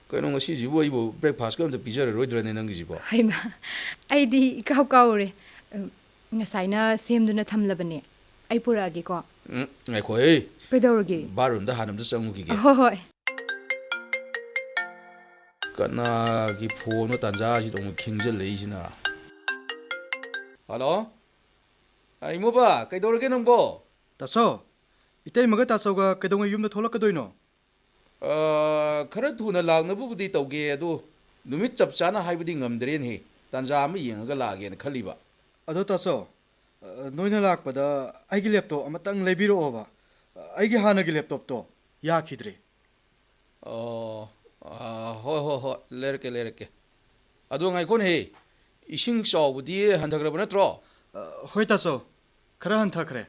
ꯀꯩꯅꯣ ꯉꯁꯤꯁꯤꯕꯨ ꯑꯩꯕꯨ ꯕ꯭ꯔꯦꯛꯐꯥꯁꯀ ꯑꯝꯇ ꯄꯤꯖꯔꯔꯣꯏꯗ꯭ꯔꯅꯦ ꯅꯪꯒꯤꯁꯤꯕꯣ? ꯍꯩꯃꯥ, ꯑꯩꯗꯤ ꯏꯀꯥꯎ ꯀꯥꯎꯔꯦ꯫ ꯎꯝ, ꯉꯁꯥꯏꯅ ꯁꯦꯝꯗꯨꯅ ꯊꯝꯂꯕꯅꯦ꯫ ꯑꯩ ꯄꯨꯔꯛꯑꯒꯦꯀꯣ꯫ ꯎꯝ, ꯉꯥꯏꯈꯣꯍꯦ꯫ ꯀꯩꯗꯧꯔꯒꯦ? ꯕꯥꯠꯔꯨꯝꯗ ꯍꯥꯟꯅ ꯑꯝꯇ ꯆꯪꯉꯨꯈꯤꯒꯦ꯫ ꯍꯣꯏ, ꯍꯣꯏ꯫ ꯀꯅꯥꯒꯤ ꯐꯣꯟꯅꯣ ꯇꯥꯟꯖꯥꯁꯤꯗ ꯑꯃꯨꯛ ꯈꯤꯡꯖꯤꯜꯂꯛꯏꯁꯤꯅ? ꯍꯜꯂꯣ? ꯑ, ꯏꯃꯣꯕ, ꯀꯩꯗꯧꯔꯒꯦ ꯅꯪꯕꯣ? ꯇꯥꯆꯧ, ꯏꯇꯩꯃꯒ ꯇꯥꯆꯧꯒ ꯀꯩꯗꯧꯉꯩ ꯌꯨꯝꯗ ꯊꯣꯛꯂꯛꯀꯗꯣꯏꯅꯣ? ꯑ, ꯈꯔ ꯊꯨꯅ ꯂꯥꯛꯅꯕꯕꯨꯗꯤ ꯇꯧꯒꯦ, ꯑꯗꯨ ꯅꯨꯃꯤꯠ ꯆꯞ ꯆꯥꯅ ꯍꯥꯏꯕꯗꯤ ꯉꯝꯗ꯭ꯔꯦꯅꯦꯍꯦ꯫ ꯇꯥꯟꯖꯥ ꯑꯃ ꯌꯦꯡꯉꯒ ꯂꯥꯛꯑꯒꯦꯅ ꯈꯜꯂꯤꯕ꯫ ꯑꯗꯣ ꯇꯥꯆꯧ, ꯑ, ꯅꯣꯏꯅ ꯂꯥꯛꯄꯗ ꯑꯩꯒꯤ ꯂꯦꯞꯇꯣꯞ ꯑꯃꯇꯪ ꯂꯩꯕꯤꯔꯛꯑꯣꯕ꯫ ꯑ, ꯑꯩꯒꯤ ꯍꯥꯟꯅꯒꯤ ꯂꯦꯞꯇꯣꯞꯇꯣ ꯌꯥꯈꯤꯗ꯭ꯔꯦ꯫ ꯑꯣ, ꯑ, ꯍꯣꯏ, ꯍꯣꯏ, ꯍꯣꯏ, ꯂꯩꯔꯛꯀꯦ, ꯂꯩꯔꯛꯀꯦ꯫ ꯑꯗꯣ ꯉꯥꯏꯈꯣꯅꯦꯍꯦ, ꯏꯁꯤꯡ ꯆꯥꯎꯕꯗꯤ ꯍꯟꯊꯈ꯭ꯔꯕ ꯅꯠꯇ꯭ꯔꯣ? ꯑ, ꯍꯣꯏ ꯇꯥꯆꯧ, ꯈꯔ ꯍꯟꯊꯈ꯭ꯔꯦ꯫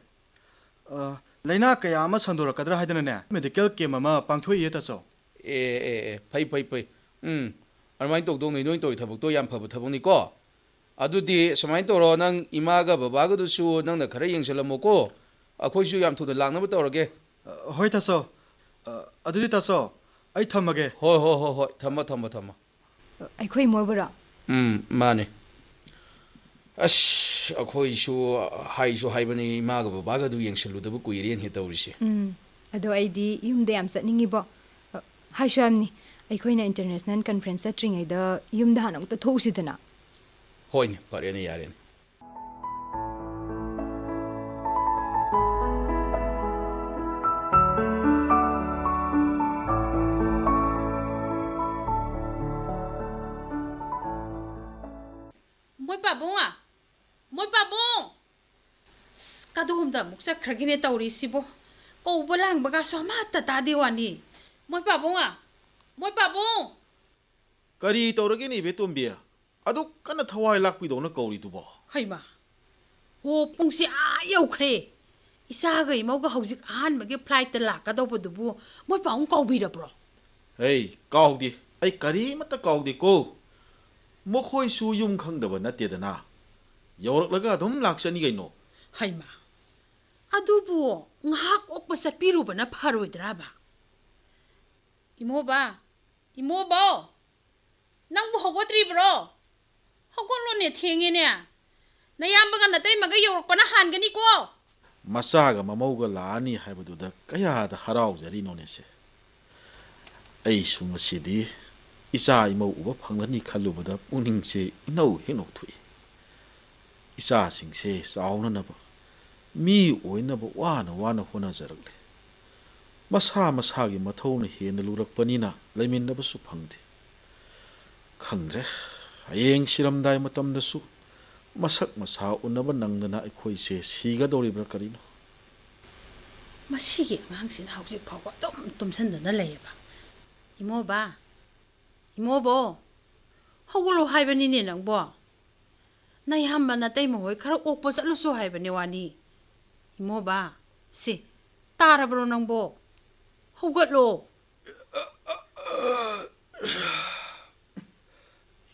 ꯑ, ꯂꯥꯏꯅꯥ ꯀꯌꯥ ꯑꯃ ꯁꯟꯗꯣꯔꯛꯀꯗ꯭ꯔꯥ ꯍꯥꯏꯗꯅꯅꯦ, ꯃꯦꯗꯤꯀꯦꯜ ꯀꯦꯝ ꯑꯃ ꯄꯥꯡꯊꯣꯛꯏꯌꯦ ꯇꯥꯆꯧ꯫ ꯑꯦ, ꯑꯦ, ꯑꯦ, ꯐꯩ, ꯐꯩ, ꯐꯩ꯫ ꯎꯝ, ꯑꯗꯨꯃꯥꯏꯅ ꯇꯧꯗꯧꯅꯤ, ꯅꯣꯏ ꯇꯧꯔꯤ ꯊꯕꯛꯇꯣ ꯌꯥꯝ ꯐꯕ ꯊꯕꯛꯅꯤꯀꯣ꯫ ꯑꯗꯨꯗꯤ ꯁꯨꯃꯥꯏꯅ ꯇꯧꯔꯣ, ꯅꯪ ꯏꯃꯥꯒ ꯕꯕꯥꯒꯗꯨꯁꯨ ꯅꯪꯅ ꯈꯔ ꯌꯦꯡꯁꯤꯜꯂꯝꯃꯣꯀꯣ꯫ ꯑꯩꯈꯣꯏꯁꯨ ꯌꯥꯝ ꯊꯨꯅ ꯂꯥꯛꯅꯕ ꯇꯧꯔꯒꯦ꯫ ꯑ, ꯍꯣꯏ ꯇꯥꯆꯧ꯫ ꯑ, ꯑꯗꯨꯗꯤ ꯇꯥꯆꯧ, ꯑꯩ ꯊꯝꯃꯒꯦ꯫ ꯍꯣꯏ, ꯍꯣꯏ, ꯍꯣꯏ, ꯍꯣꯏ, ꯊꯝꯃꯣ, ꯊꯝꯃꯣ, ꯊꯝꯃꯣ꯫ ꯑꯩꯈꯣꯏ ꯏꯃꯣꯏꯕꯔꯣ? ꯎꯝ, ꯃꯥꯅꯦ꯫ ꯑꯁ, ꯑꯩꯈꯣꯏꯁꯨ ꯍꯥꯏꯁꯨ ꯍꯥꯏꯕꯅꯤ, ꯏꯃꯥꯒ ꯕꯕꯥꯒꯗꯨ ꯌꯦꯡꯁꯤꯜꯂꯨꯗꯕ ꯀꯨꯏꯔꯦꯅ ꯍꯦꯛ ꯇꯧꯔꯤꯁꯦ꯫ ꯎꯝ, ꯑꯗꯣ ꯑꯩꯗꯤ ꯌꯨꯝꯗ ꯌꯥꯝ ꯆꯠꯅꯤꯡꯉꯤꯕꯣ꯫ ꯑ, ꯍꯥꯏꯁꯨ ꯍꯥꯏꯕꯅꯤ, ꯑꯩꯈꯣꯏꯅ ꯏꯟꯇꯔꯅꯦꯁꯅꯦꯜ ꯀꯟꯐ꯭ꯔꯦꯟꯁ ꯆꯠꯇ꯭ꯔꯤꯉꯩꯗ ꯌꯨꯝꯗ ꯍꯥꯟꯅ ꯑꯃꯨꯛꯇ ꯊꯣꯛꯎꯁꯤꯗꯅ꯫ ꯍꯣꯏꯅꯦ, ꯐꯔꯦꯅꯦ, ꯌꯥꯔꯦꯅꯦ꯫ ꯃꯣꯏ ꯄꯥꯕꯨꯡ! ꯃꯣꯏ ꯄꯥꯕꯨꯡ! ꯑꯁ, ꯀꯗꯣꯝꯗ ꯑꯃꯨꯛ ꯆꯠꯈ꯭ꯔꯒꯦꯅꯦ ꯇꯧꯔꯤꯁꯤꯕꯣ? ꯀꯧꯕ ꯂꯥꯡꯕꯒꯁꯨ ꯑꯃꯠꯇ ꯇꯥꯗꯦ ꯋꯥꯅꯤ꯫ ꯃꯣꯏ ꯄꯥꯕꯨꯡ! ꯃꯣꯏ ꯄꯥꯕꯨꯡ! ꯀꯔꯤ ꯇꯧꯔꯒꯦꯅꯦ, ꯏꯕꯦꯇꯣꯝꯕꯤ? ꯑꯗꯨꯛ ꯀꯟꯅ ꯊꯋꯥꯏ ꯂꯥꯛꯄꯤꯗꯧꯅ ꯀꯧꯔꯤꯗꯨꯕꯣ? ꯍꯩꯃꯥ! ꯑꯣ, ꯄꯨꯡꯁꯦ ꯑꯥ ꯌꯧꯈ꯭ꯔꯦ꯫ ꯏꯆꯥꯒ ꯏꯃꯧꯒ ꯍꯧꯖꯤꯛ ꯑꯍꯥꯟꯕꯒꯤ ꯐ꯭ꯂꯥꯏꯠꯇ ꯂꯥꯛꯀꯗꯧꯕꯗꯨꯕꯨ ꯃꯣꯏ ꯄꯥꯕꯨꯡ ꯀꯥꯎꯕꯤꯔꯕ꯭ꯔꯣ? ꯍꯩ, ꯀꯥꯎꯗꯦ꯫ ꯑꯩ ꯀꯔꯤꯃꯠꯇ ꯀꯥꯎꯗꯦꯀꯣ꯫ ꯃꯈꯣꯏꯁꯨ ꯌꯨꯝ ꯈꯪꯗꯕ ꯅꯠꯇꯦꯗꯅ꯫ ꯌꯧꯔꯛꯂꯒ ꯑꯗꯨꯝ ꯂꯥꯛꯆꯅꯤ ꯀꯩꯅꯣ꯫ ꯍꯩꯃꯥ! ꯑꯗꯨꯕꯨ ꯉꯥꯏꯍꯥꯛ ꯑꯣꯛꯄ ꯆꯠꯄꯤꯔꯨꯕꯅ ꯐꯔꯣꯏꯗ꯭ꯔꯥꯕ? ꯏꯃꯣꯕ! ꯏꯃꯣꯕꯧ! ꯅꯪꯕꯨ ꯍꯧꯒꯠꯇ꯭ꯔꯤꯕ꯭ꯔꯣ? ꯍꯧꯒꯠꯂꯣꯅꯦ, ꯊꯦꯡꯉꯦꯅꯦ꯫ ꯅꯌꯥꯝꯕꯒ ꯅꯇꯩꯃꯒ ꯌꯧꯔꯛꯄꯅ ꯍꯥꯟꯒꯅꯤꯀꯣ꯫ ꯃꯆꯥꯒ ꯃꯃꯧꯒ ꯂꯥꯛꯑꯅꯤ ꯍꯥꯏꯕꯗꯨꯗ ꯀꯌꯥꯗ ꯍꯔꯥꯎꯖꯔꯤꯅꯣꯅꯦꯁꯦ꯫ ꯑꯩꯁꯨ ꯉꯁꯤꯗꯤ ꯏꯆꯥ ꯏꯃꯧ ꯎꯕ ꯐꯪꯒꯅꯤ ꯈꯜꯂꯨꯕꯗ ꯄꯨꯛꯅꯤꯡꯁꯦ ꯏꯅꯧ ꯍꯦꯛ ꯅꯧꯊꯣꯛꯏ꯫ ꯏꯆꯥꯁꯤꯡꯁꯦ ꯆꯥꯎꯅꯅꯕ, ꯃꯤ ꯑꯣꯏꯅꯕ ꯋꯥꯅ ꯋꯥꯅ ꯍꯣꯠꯅꯖꯔꯛꯂꯦ꯫ ꯃꯁꯥ ꯃꯁꯥꯒꯤ ꯃꯊꯧꯅ ꯍꯦꯟꯅ ꯂꯨꯔꯛꯄꯅꯤꯅ ꯂꯩꯃꯤꯟꯅꯕꯁꯨ ꯐꯪꯗꯦ꯫ ꯈꯪꯗ꯭ꯔꯦ, ꯍꯌꯦꯡ ꯁꯤꯔꯝꯗꯥꯏ ꯃꯇꯝꯗꯁꯨ ꯃꯁꯛ ꯃꯁꯥ ꯎꯅꯕ ꯅꯪꯗꯅ ꯑꯩꯈꯣꯏꯁꯦ ꯁꯤꯒꯗꯧꯔꯤꯕ꯭ꯔꯥ ꯀꯔꯤꯅꯣ? ꯃꯁꯤꯒꯤ ꯑꯉꯥꯡꯁꯤꯅ ꯍꯧꯖꯤꯛ ꯐꯥꯎꯕ ꯑꯗꯨꯝ ꯇꯨꯝꯁꯟꯗꯅ ꯂꯩꯌꯦꯕ꯫ ꯏꯃꯣꯕ, ꯏꯃꯣꯕꯣ, ꯍꯧꯒꯠꯂꯣ ꯍꯥꯏꯕꯅꯤꯅꯦ ꯅꯪꯕꯣ꯫ ꯅꯌꯥꯝꯕ ꯅꯇꯩꯃ ꯍꯣꯏ ꯈꯔ ꯑꯣꯛꯄ ꯆꯠꯂꯨꯁꯨ ꯍꯥꯏꯕꯅꯦ ꯋꯥꯅꯤ꯫ ꯏꯃꯣꯕ, ꯁꯤ ꯇꯥꯔꯕ꯭ꯔꯣ ꯅꯪꯕꯣ? ꯍꯧꯒꯠꯂꯣ꯫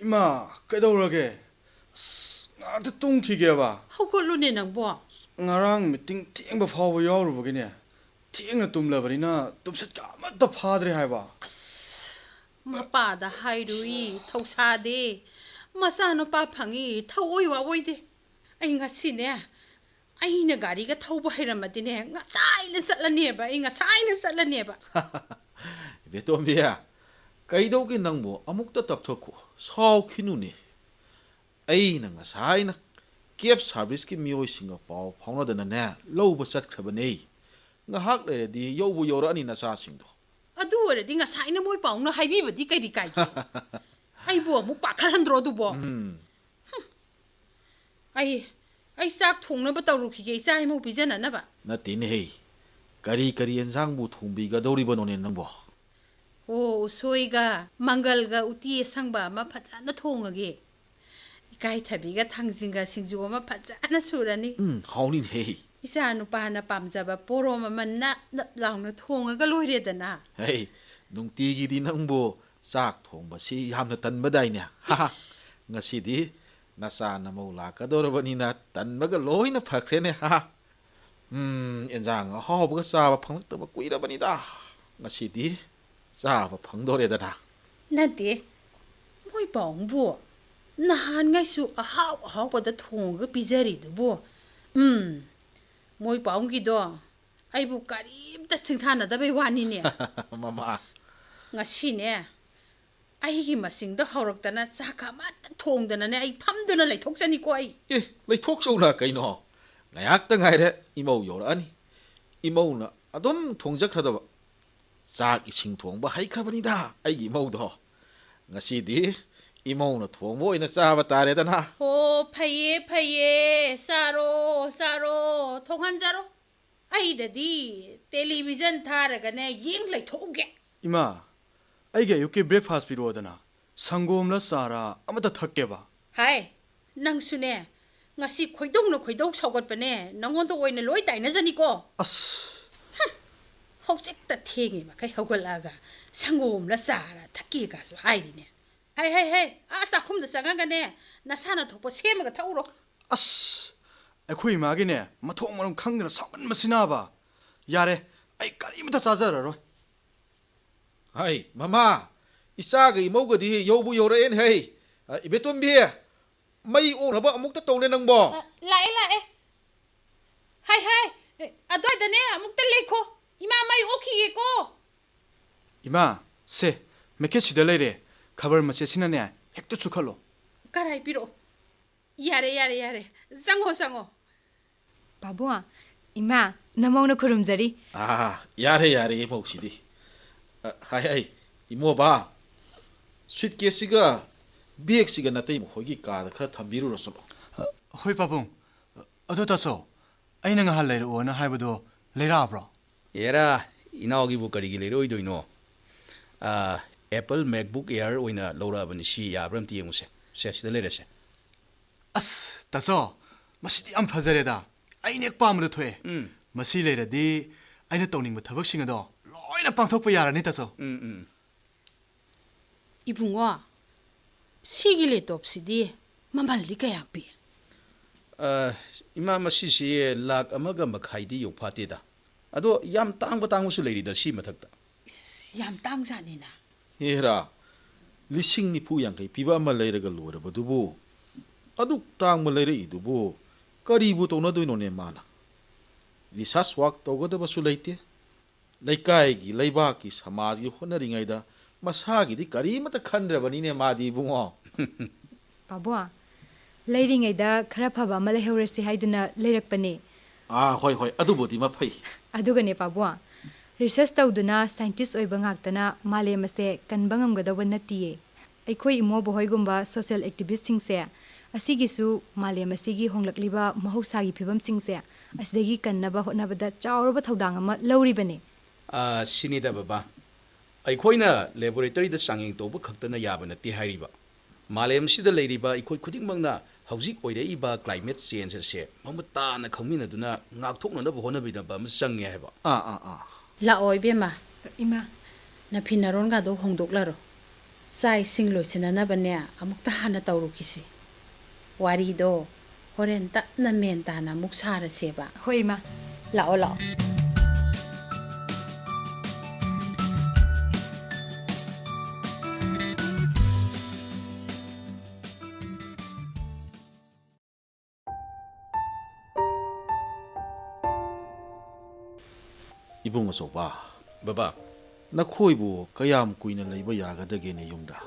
ꯏꯃꯥ, ꯀꯩꯗꯧꯔꯒꯦ? ꯑꯁ, ꯉꯥꯛꯇ ꯇꯨꯝꯈꯤꯒꯦꯕ꯫ ꯍꯧꯒꯠꯂꯨꯅꯦ ꯅꯪꯕꯣ꯫ ꯉꯔꯥꯡ ꯃꯤꯇꯤꯡ ꯊꯦꯡꯕ ꯐꯥꯎꯕ ꯌꯥꯎꯔꯨꯕꯒꯤꯅꯦ, ꯊꯦꯡꯅ ꯇꯨꯝꯂꯕꯅꯤꯅ ꯇꯨꯝꯁꯤꯠꯀ ꯑꯃꯠꯇ ꯐꯥꯗ꯭ꯔꯦ ꯍꯥꯏꯕ꯫ ꯑꯁ, ꯃꯄꯥꯗ ꯍꯥꯏꯔꯨꯏ, ꯊꯧꯁꯥꯗꯦ꯫ ꯃꯆꯥꯅꯨꯄꯥ ꯐꯪꯉꯤ, ꯊꯧꯑꯣꯏ ꯋꯥꯑꯣꯏꯗꯦ꯫ ꯑꯩ ꯉꯁꯤꯅꯦ, ꯑꯩꯅ ꯒꯥꯔꯤꯒ ꯊꯧꯕ ꯍꯩꯔꯝꯃꯗꯤꯅꯦ, ꯉꯁꯥꯏꯅ ꯆꯠꯂꯅꯦꯕ, ꯑꯩ ꯉꯁꯥꯏꯅ ꯆꯠꯂꯅꯦꯕ꯫ ꯏꯕꯦꯇꯣꯝꯕꯤ, ꯀꯩꯗꯧꯒꯦ ꯅꯪꯕꯨ? ꯑꯃꯨꯛꯇ ꯇꯞꯊꯈꯣ, ꯁꯥꯎꯈꯤꯅꯨꯅꯦ꯫ ꯑꯩꯅ ꯉꯁꯥꯏꯅ ꯀꯦꯕ ꯁꯥꯔꯚꯤꯁꯀꯤ ꯃꯤꯑꯣꯏꯁꯤꯡꯒ ꯄꯥꯎ ꯐꯥꯎꯅꯗꯅꯅꯦ, ꯂꯧꯕ ꯆꯠꯈ꯭ꯔꯕꯅꯦ꯫ ꯉꯥꯏꯍꯥꯛ ꯂꯩꯔꯗꯤ ꯌꯧꯕꯨ ꯌꯧꯔꯛꯑꯅꯤ ꯅꯆꯥꯁꯤꯡꯗꯣ꯫ ꯑꯗꯨ ꯑꯣꯏꯔꯗꯤ ꯉꯁꯥꯏꯅ ꯃꯣꯏ ꯄꯥꯎꯅ ꯍꯥꯏꯕꯤꯕꯗꯤ ꯀꯩꯗꯤ ꯀꯥꯏꯒꯦ? ꯑꯩꯕꯨ ꯑꯃꯨꯛ ꯄꯥꯈꯠꯍꯟꯗ꯭ꯔꯣ ꯑꯗꯨꯕꯣ? ꯎꯝ꯫ ꯑꯩ, ꯑꯩ ꯆꯥꯛ ꯊꯣꯡꯅꯕ ꯇꯧꯔꯨꯈꯤꯒꯦ, ꯏꯆꯥ ꯏꯃꯧ ꯄꯤꯖꯅꯅꯕ꯫ ꯅꯠꯇꯦꯅꯦꯍꯦ, ꯀꯔꯤ ꯀꯔꯤ ꯑꯦꯟꯁꯥꯡꯕꯨ ꯊꯣꯡꯕꯤꯒꯗꯧꯔꯤꯕꯅꯣꯅꯦ ꯅꯪꯕꯣ? ꯑꯣ, ꯎꯁꯣꯏꯒ ꯃꯪꯒꯜꯒ ꯎꯇꯤ ꯑꯁꯪꯕ ꯑꯃ ꯐꯖꯅ ꯊꯣꯡꯉꯒꯦ꯫ ꯏꯀꯥꯏꯊꯕꯤꯒ ꯊꯥꯡꯖꯤꯡꯒ ꯁꯤꯡꯖꯨ ꯑꯃ ꯐꯖꯅ ꯁꯨꯔꯅꯤ꯫ ꯎꯝ, ꯍꯥꯎꯅꯤꯅꯦꯍꯦ꯫ ꯏꯆꯥ ꯅꯨꯄꯥꯅ ꯄꯥꯝꯖꯕ ꯄꯣꯔꯣꯝ ꯑꯃ ꯅꯞ ꯅꯞ ꯂꯥꯎꯅ ꯊꯣꯡꯉꯒ ꯂꯣꯏꯔꯦꯗꯅ꯫ ꯍꯩ, ꯅꯨꯡꯇꯤꯒꯤꯗꯤ ꯅꯪꯕꯨ ꯆꯥꯛ ꯊꯣꯡꯕꯁꯤ ꯌꯥꯝꯅ ꯇꯟꯕꯗꯥꯏꯅꯦ? ꯏꯁ! ꯉꯁꯤꯗꯤ ꯅꯆꯥ ꯅꯃꯧ ꯂꯥꯛꯀꯗꯧꯔꯕꯅꯤꯅ ꯇꯟꯕꯒ ꯂꯣꯏꯅ ꯐꯈ꯭ꯔꯦꯅꯦ꯫ ꯎꯝ, ꯑꯦꯟꯖꯥꯡ ꯑꯍꯥꯎꯕꯒ ꯆꯥꯕ ꯐꯪꯂꯛꯇꯕ ꯀꯨꯏꯔꯕꯅꯤꯗ꯫ ꯉꯁꯤꯗꯤ ꯆꯥꯕ ꯐꯪꯗꯣꯔꯦꯗꯅ꯫ ꯅꯠꯇꯦ, ꯃꯣꯏ ꯄꯥꯎꯡꯕꯨ ꯅꯍꯥꯟꯉꯩꯁꯨ ꯑꯍꯥꯎ ꯑꯍꯥꯎꯕꯗ ꯊꯣꯡꯉꯒ ꯄꯤꯖꯔꯤꯗꯨꯕꯨ꯫ ꯎꯝ, ꯃꯣꯏ ꯄꯥꯎꯡꯒꯤꯗꯣ ꯑꯩꯕꯨ ꯀꯔꯤꯝꯇ ꯁꯤꯡꯊꯥꯅꯗꯕꯩ ꯋꯥꯅꯤꯅꯦ꯫ ꯃꯃꯥ꯫ ꯉꯁꯤꯅꯦ, ꯑꯩꯒꯤ ꯃꯁꯤꯡꯗ ꯍꯧꯔꯛꯇꯅ ꯆꯥꯛꯀ ꯑꯃꯠꯇ ꯊꯣꯡꯗꯅꯅꯦ, ꯑꯩ ꯐꯝꯗꯨꯅ ꯂꯩꯊꯣꯛꯆꯅꯤꯀꯣ ꯑꯩ꯫ ꯑꯦ, ꯂꯩꯊꯣꯛꯆꯧꯅ ꯀꯩꯅꯣ? ꯉꯥꯏꯍꯥꯛꯇ ꯉꯥꯏꯔꯦ ꯏꯃꯧ ꯌꯧꯔꯛꯑꯅꯤ꯫ ꯏꯃꯧꯅ ꯑꯗꯨꯝ ꯊꯣꯡꯖꯈ꯭ꯔꯗꯕ꯫ ꯆꯥꯛ ꯏꯁꯤꯡ ꯊꯣꯡꯕ ꯍꯩꯈ꯭ꯔꯕꯅꯤꯗ ꯑꯩꯒꯤ ꯏꯃꯧꯗꯣ꯫ ꯉꯁꯤꯗꯤ ꯏꯃꯧꯅ ꯊꯣꯡꯕ ꯑꯣꯏꯅ ꯆꯥꯕ ꯇꯥꯔꯦꯗꯅ꯫ ꯑꯣ, ꯐꯩꯌꯦ, ꯐꯩꯌꯦ꯫ ꯆꯥꯔꯣ, ꯆꯥꯔꯣ꯫ ꯊꯣꯡꯍꯟꯖꯔꯣ꯫ ꯑꯩꯗꯗꯤ ꯇꯦꯂꯤꯚꯤꯖꯟ ꯊꯥꯔꯒꯅꯦ ꯌꯦꯡ ꯂꯩꯊꯣꯛꯎꯒꯦ꯫ ꯏꯃꯥ, ꯑꯩꯒꯤ ꯑꯌꯨꯛꯀꯤ breakfast ꯄꯤꯔꯛꯑꯣꯗꯅ꯫ ꯁꯪꯒꯣꯝꯂ ꯆꯥꯔ ꯑꯃꯇ ꯊꯛꯀꯦꯕ꯫ ꯍꯥꯏ, ꯅꯪꯁꯨꯅꯦ, ꯉꯁꯤ ꯈꯣꯏꯗꯧꯅ ꯈꯣꯏꯗꯧ ꯁꯥꯎꯒꯠꯄꯅꯦ, ꯅꯪꯉꯣꯟꯗ ꯑꯣꯏꯅ ꯂꯣꯏ ꯇꯥꯏꯅꯖꯅꯤꯀꯣ꯫ ꯑꯁ! ꯍꯧꯖꯤꯛꯇ ꯊꯦꯡꯉꯤ ꯃꯈꯩ ꯍꯧꯒꯠꯂꯛꯑꯒ ꯁꯪꯒꯣꯝꯂ ꯆꯥꯔ ꯊꯛꯀꯦꯒꯁꯨ ꯍꯥꯏꯔꯤꯅꯦ꯫ ꯍꯩ, ꯍꯩ, ꯍꯩ, ꯑꯥ ꯆꯥꯛꯈꯨꯝꯗ ꯆꯪꯉꯒꯅꯦ, ꯅꯁꯥꯅ ꯊꯣꯛꯄ ꯁꯦꯝꯃꯒ ꯊꯛꯎꯔꯣ꯫ ꯑꯁ! ꯑꯩꯈꯣꯏ ꯏꯃꯥꯒꯤꯅꯦ, ꯃꯊꯣꯡ ꯃꯔꯝ ꯈꯪꯗꯅ ꯁꯥꯎꯃꯟꯕꯁꯤꯅꯕ꯫ ꯌꯥꯔꯦ, ꯑꯩ ꯀꯔꯤꯃꯇ ꯆꯥꯖꯔꯔꯣꯏ꯫ ꯍꯩ, ꯃꯃꯥ, ꯏꯆꯥꯒ ꯏꯃꯧꯒꯗꯤ ꯌꯧꯕꯨ ꯌꯧꯔꯛꯑꯦꯅꯦ ꯍꯩ꯫ ꯑ, ꯏꯕꯦꯇꯣꯝꯕꯤ, ꯃꯩ ꯑꯣꯛꯅꯕ ꯑꯃꯨꯛꯇ ꯇꯧꯅꯦ ꯅꯪꯕꯣ꯫ ꯑ, ꯂꯥꯛꯑꯦ, ꯂꯥꯛꯑꯦ꯫ ꯍꯥꯏ, ꯍꯥꯏ, ꯑꯗ꯭ꯋꯥꯏꯗꯅꯦ ꯑꯃꯨꯛꯇ ꯂꯩꯈꯣ꯫ ꯏꯃꯥ ꯃꯩ ꯑꯣꯛꯈꯤꯒꯦꯀꯣ꯫ ꯏꯃꯥ, ꯁꯦ, ꯃꯩꯈꯦꯠ ꯁꯤꯗ ꯂꯩꯔꯦ꯫ ꯈꯕꯔ ꯃꯆꯦꯠꯁꯤꯅꯅꯦ ꯍꯦꯛꯇ ꯆꯨꯈꯠꯂꯣ꯫ ꯀꯔꯥꯏ ꯄꯤꯔꯛꯑꯣ꯫ ꯌꯥꯔꯦ, ꯌꯥꯔꯦ, ꯌꯥꯔꯦ꯫ ꯆꯪꯉꯣ, ꯆꯪꯉꯣ꯫ ꯄꯥꯕꯨꯡ, ꯏꯃꯥ, ꯅꯃꯧꯅ ꯈꯨꯔꯨꯝꯖꯔꯤ꯫ ꯑꯥ, ꯌꯥꯔꯦ, ꯌꯥꯔꯦ, ꯏꯃꯧꯁꯤꯗꯤ꯫ ꯑ, ꯍꯥꯏ, ꯍꯥꯏ, ꯏꯃꯣꯕ, suitcaseꯁꯤꯒ bagꯁꯤꯒ ꯅꯇꯩꯃ ꯈꯣꯏꯒꯤ ꯀꯥꯗ ꯈꯔ ꯊꯝꯕꯤꯔꯨꯔꯣ ꯆꯠꯂꯣ꯫ ꯑ, ꯍꯣꯏ, ꯄꯥꯕꯨꯡ꯫ ꯑꯗꯣ ꯇꯥꯆꯧ, ꯑꯩꯅ ꯉꯍꯥꯟ ꯂꯩꯔꯛꯑꯣꯅ ꯍꯥꯏꯕꯗꯣ ꯂꯩꯔꯛꯑꯕ꯭ꯔꯣ? ꯑꯦꯔꯥ, ꯏꯅꯥꯎꯒꯤꯕꯨ ꯀꯔꯤꯒꯤ ꯂꯩꯔꯛꯑꯣꯏꯗꯣꯏꯅꯣ? ꯑꯥ, Apple MacBook Air ꯑꯣꯏꯅ ꯂꯧꯔꯛꯑꯕꯅꯤ, ꯁꯤ ꯌꯥꯕ꯭ꯔꯥ ꯑꯝꯇ ꯌꯦꯡꯉꯨꯁꯦ꯫ ꯁꯦ, ꯁꯤꯗ ꯂꯩꯔꯦꯁꯦ꯫ ꯑꯁ, ꯇꯥꯆꯧ, ꯃꯁꯤꯗꯤ ꯌꯥꯝ ꯐꯖꯔꯦꯗ꯫ ꯑꯩꯅ ꯍꯦꯛ ꯄꯥꯝꯕꯗ ꯊꯣꯛꯑꯦ꯫ ꯎꯝ꯫ ꯃꯁꯤ ꯂꯩꯔꯗꯤ ꯑꯩꯅ ꯇꯧꯅꯤꯡꯕ ꯊꯕꯛꯁꯤꯡ ꯑꯗꯣ ꯂꯣꯏꯅ ꯄꯥꯡꯊꯣꯛꯄ ꯌꯥꯔꯅꯤ, ꯇꯥꯆꯧ꯫ ꯎꯝ, ꯎꯝ꯫ ꯏꯕꯨꯡꯉꯣ, ꯁꯤꯒꯤ laptopꯁꯤꯗꯤ ꯃꯃꯜꯗꯤ ꯀꯌꯥ ꯄꯤ? ꯑ, ꯏꯃꯥ, ꯃꯁꯤꯁꯤ ꯂꯥꯛ ꯑꯃꯒ ꯃꯈꯥꯏꯗꯤ ꯌꯧꯐꯥꯠꯇꯦꯗ꯫ ꯑꯗꯣ ꯌꯥꯝ ꯇꯥꯡꯕ ꯇꯥꯡꯕꯁꯨ ꯂꯩꯔꯤꯗ ꯁꯤ ꯃꯊꯛꯇ꯫ ꯏꯁ, ꯌꯥꯝ ꯇꯥꯡꯖꯥꯠꯅꯤꯅ꯫ ꯍꯦꯔꯥ, ꯂꯤꯁꯤꯡ ꯅꯤꯐꯨ ꯌꯥꯡꯈꯩ ꯄꯤꯕ ꯑꯃ ꯂꯩꯔꯒ ꯂꯣꯏꯔꯕꯗꯨꯕꯨ, ꯑꯗꯨꯛ ꯇꯥꯡꯕ ꯂꯩꯔꯛꯏꯗꯨꯕꯨ ꯀꯔꯤꯕꯨ ꯇꯧꯅꯗꯣꯏꯅꯣꯅꯦ ꯃꯥꯅ? Research work ꯇꯧꯒꯗꯕꯁꯨ ꯂꯩꯇꯦ, ꯂꯩꯀꯥꯏꯒꯤ, ꯂꯩꯕꯥꯛꯀꯤ, ꯁꯃꯥꯖꯒꯤ ꯍꯣꯠꯅꯔꯤꯉꯩꯗ ꯃꯁꯥꯒꯤꯗꯤ ꯀꯔꯤꯃꯠꯇ ꯈꯟꯗ꯭ꯔꯕꯅꯤꯅꯦ ꯃꯥꯗꯤ, ꯏꯕꯨꯡꯉꯣ꯫ ꯄꯥꯕꯨꯡ, ꯂꯩꯔꯤꯉꯩꯗ ꯈꯔ ꯐꯕ ꯑꯃ ꯂꯩꯍꯧꯔꯁꯤ ꯍꯥꯏꯗꯨꯅ ꯂꯩꯔꯛꯄꯅꯦ꯫ ꯑꯥ, ꯍꯣꯏ, ꯍꯣꯏ, ꯑꯗꯨꯕꯨꯗꯤ ꯃꯐꯩ꯫ ꯑꯗꯨꯒꯅꯦ ꯄꯥꯕꯨꯡ, research ꯇꯧꯗꯨꯅ scientist ꯑꯣꯏꯕ ꯉꯥꯛꯇꯅ ꯃꯥꯂꯦꯝ ꯑꯁꯦ ꯀꯟꯕ ꯉꯝꯒꯗꯧꯕ ꯅꯠꯇꯤꯌꯦ꯫ ꯑꯩꯈꯣꯏ ꯏꯃꯣ ꯕꯣꯍꯣꯏꯒꯨꯝꯕ ꯁꯣꯁꯤꯌꯦꯜ ꯑꯦꯛꯇꯤꯚꯤꯁ꯭ꯠꯁꯤꯡꯁꯦ ꯑꯁꯤꯒꯤꯁꯨ ꯃꯥꯂꯦꯝ ꯑꯁꯤꯒꯤ ꯍꯣꯡꯂꯛꯂꯤꯕ ꯃꯍꯧꯁꯥꯒꯤ ꯐꯤꯕꯝꯁꯤꯡꯁꯦ ꯑꯁꯤꯗꯒꯤ ꯀꯟꯅꯕ ꯍꯣꯠꯅꯕꯗ ꯆꯥꯎꯔꯕ ꯊꯧꯗꯥꯡ ꯑꯃ ꯂꯧꯔꯤꯕꯅꯤ꯫ ꯑꯥ, ꯁꯤꯅꯤꯗ ꯕꯕꯥ, ꯑꯩꯈꯣꯏꯅ ꯂꯦꯕꯣꯔꯦꯇꯔꯤꯗ ꯆꯥꯡꯌꯦꯡ ꯇꯧꯕ ꯈꯛꯇꯅ ꯌꯥꯕ ꯅꯠꯇꯦ ꯍꯥꯏꯔꯤꯕ꯫ ꯃꯥꯂꯦꯝꯁꯤꯗ ꯂꯩꯔꯤꯕ ꯑꯩꯈꯣꯏ ꯈꯨꯗꯤꯡꯃꯛꯅ ꯍꯧꯖꯤꯛ ꯑꯣꯏꯔꯛꯏꯕ ꯀ꯭ꯂꯥꯏꯃꯦꯠ ꯆꯦꯟꯖ ꯑꯁꯦ ꯃꯃꯨꯠ ꯇꯥꯅ ꯈꯪꯃꯤꯟꯅꯗꯨꯅ ꯉꯥꯛꯊꯣꯛꯅꯅꯕ ꯍꯣꯠꯅꯕꯤꯅꯕ ꯑꯃ ꯆꯪꯉꯦ ꯍꯥꯏꯕ꯫ ꯑꯥ, ꯑꯥ, ꯑꯥ꯫ ꯂꯥꯛꯑꯣ ꯏꯕꯦꯝꯃ, ꯏꯃꯥ꯫ ꯅꯐꯤ ꯅꯔꯣꯟꯒꯗꯣ ꯍꯣꯡꯗꯣꯛꯂꯔꯣ꯫ ꯆꯥꯛ ꯏꯁꯤꯡ ꯂꯣꯏꯁꯤꯟꯅꯅꯕꯅꯦ ꯑꯃꯨꯛꯇ ꯍꯥꯟꯅ ꯇꯧꯔꯨꯈꯤꯁꯤ꯫ ꯋꯥꯔꯤꯗꯣ ꯍꯣꯔꯦꯟ ꯇꯞꯅ ꯃꯦꯟ ꯇꯥꯅ ꯑꯃꯨꯛ ꯁꯥꯔꯁꯦꯕ꯫ ꯍꯣꯏ, ꯏꯃꯥ꯫ ꯂꯥꯛꯑꯣ, ꯂꯥꯛꯑꯣ꯫ ꯏꯕꯨꯡ ꯑꯆꯧꯕ꯫ ꯕꯕꯥ꯫ ꯅꯈꯣꯏꯕꯨ ꯀꯌꯥꯝ ꯀꯨꯏꯅ ꯂꯩꯕ ꯌꯥꯒꯗꯒꯦꯅꯦ ꯌꯨꯝꯗ?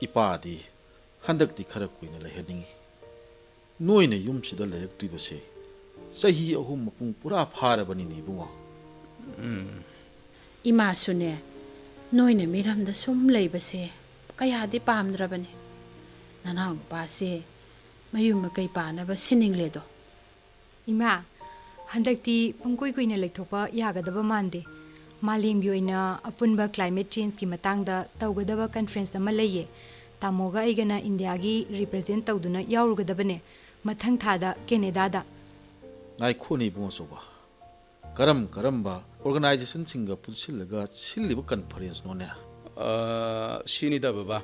ꯏꯄꯥꯗꯤ ꯍꯟꯗꯛꯇꯤ ꯈꯔ ꯀꯨꯏꯅ ꯂꯩꯍꯟꯅꯤꯡꯏ꯫ ꯅꯣꯏꯅ ꯌꯨꯝꯁꯤꯗ ꯂꯩꯔꯛꯇ꯭ꯔꯤꯕꯁꯦ ꯆꯍꯤ ꯑꯍꯨꯝ ꯃꯄꯨꯡ ꯄꯨꯔꯥ ꯐꯥꯔꯕꯅꯤꯅꯦ ꯏꯕꯨꯡꯉꯣ꯫ ꯎꯝ꯫ ꯏꯃꯥꯁꯨꯅꯦ, ꯅꯣꯏꯅ ꯃꯤꯔꯝꯗ ꯁꯨꯝ ꯂꯩꯕꯁꯦ ꯀꯌꯥꯗꯤ ꯄꯥꯝꯗ꯭ꯔꯕꯅꯤ꯫ ꯅꯅꯥꯎꯅꯨꯄꯥꯁꯦ ꯃꯌꯨꯝ ꯃꯀꯩ ꯄꯥꯟꯅꯕ ꯁꯤꯟꯅꯤꯡꯂꯦꯗꯣ꯫ ꯏꯃꯥ, ꯍꯟꯗꯛꯇꯤ ꯄꯨꯡꯀꯨꯏ ꯀꯨꯏꯅ ꯂꯩꯊꯣꯛꯄ ꯌꯥꯒꯗꯕ ꯃꯥꯟꯗꯦ꯫ ꯃꯥꯂꯦꯝꯒꯤ ꯑꯣꯏꯅ ꯑꯄꯨꯟꯕ ꯀ꯭ꯂꯥꯏꯃꯦꯠ ꯆꯦꯟꯖꯀꯤ ꯃꯇꯥꯡꯗ ꯇꯧꯒꯗꯕ ꯀꯟꯐ꯭ꯔꯦꯟꯁ ꯑꯃ ꯂꯩꯌꯦ꯫ ꯇꯥꯃꯣꯒ ꯑꯩꯒꯅ ꯏꯟꯗꯤꯌꯥꯒꯤ ꯔꯤꯄ꯭ꯔꯖꯦꯟꯠ ꯇꯧꯗꯨꯅ ꯌꯥꯎꯔꯨꯒꯗꯕꯅꯦ, ꯃꯊꯪ ꯊꯥꯗ ꯀꯦꯅꯦꯗꯥꯗ꯫ ꯉꯥꯏꯈꯣꯅꯦ ꯏꯕꯨꯡ ꯑꯆꯧꯕ, ꯀꯔꯝ ꯀꯔꯝꯕ ꯑꯣꯔꯒꯅꯥꯏꯖꯦꯁꯟꯁꯤꯡꯒ ꯄꯨꯟꯁꯤꯜꯂꯒ ꯁꯤꯜꯂꯤꯕ ꯀꯟꯐꯔꯦꯟꯁꯅꯣꯅꯦ? ꯑ, ꯁꯤꯅꯤꯗ ꯕꯕꯥ,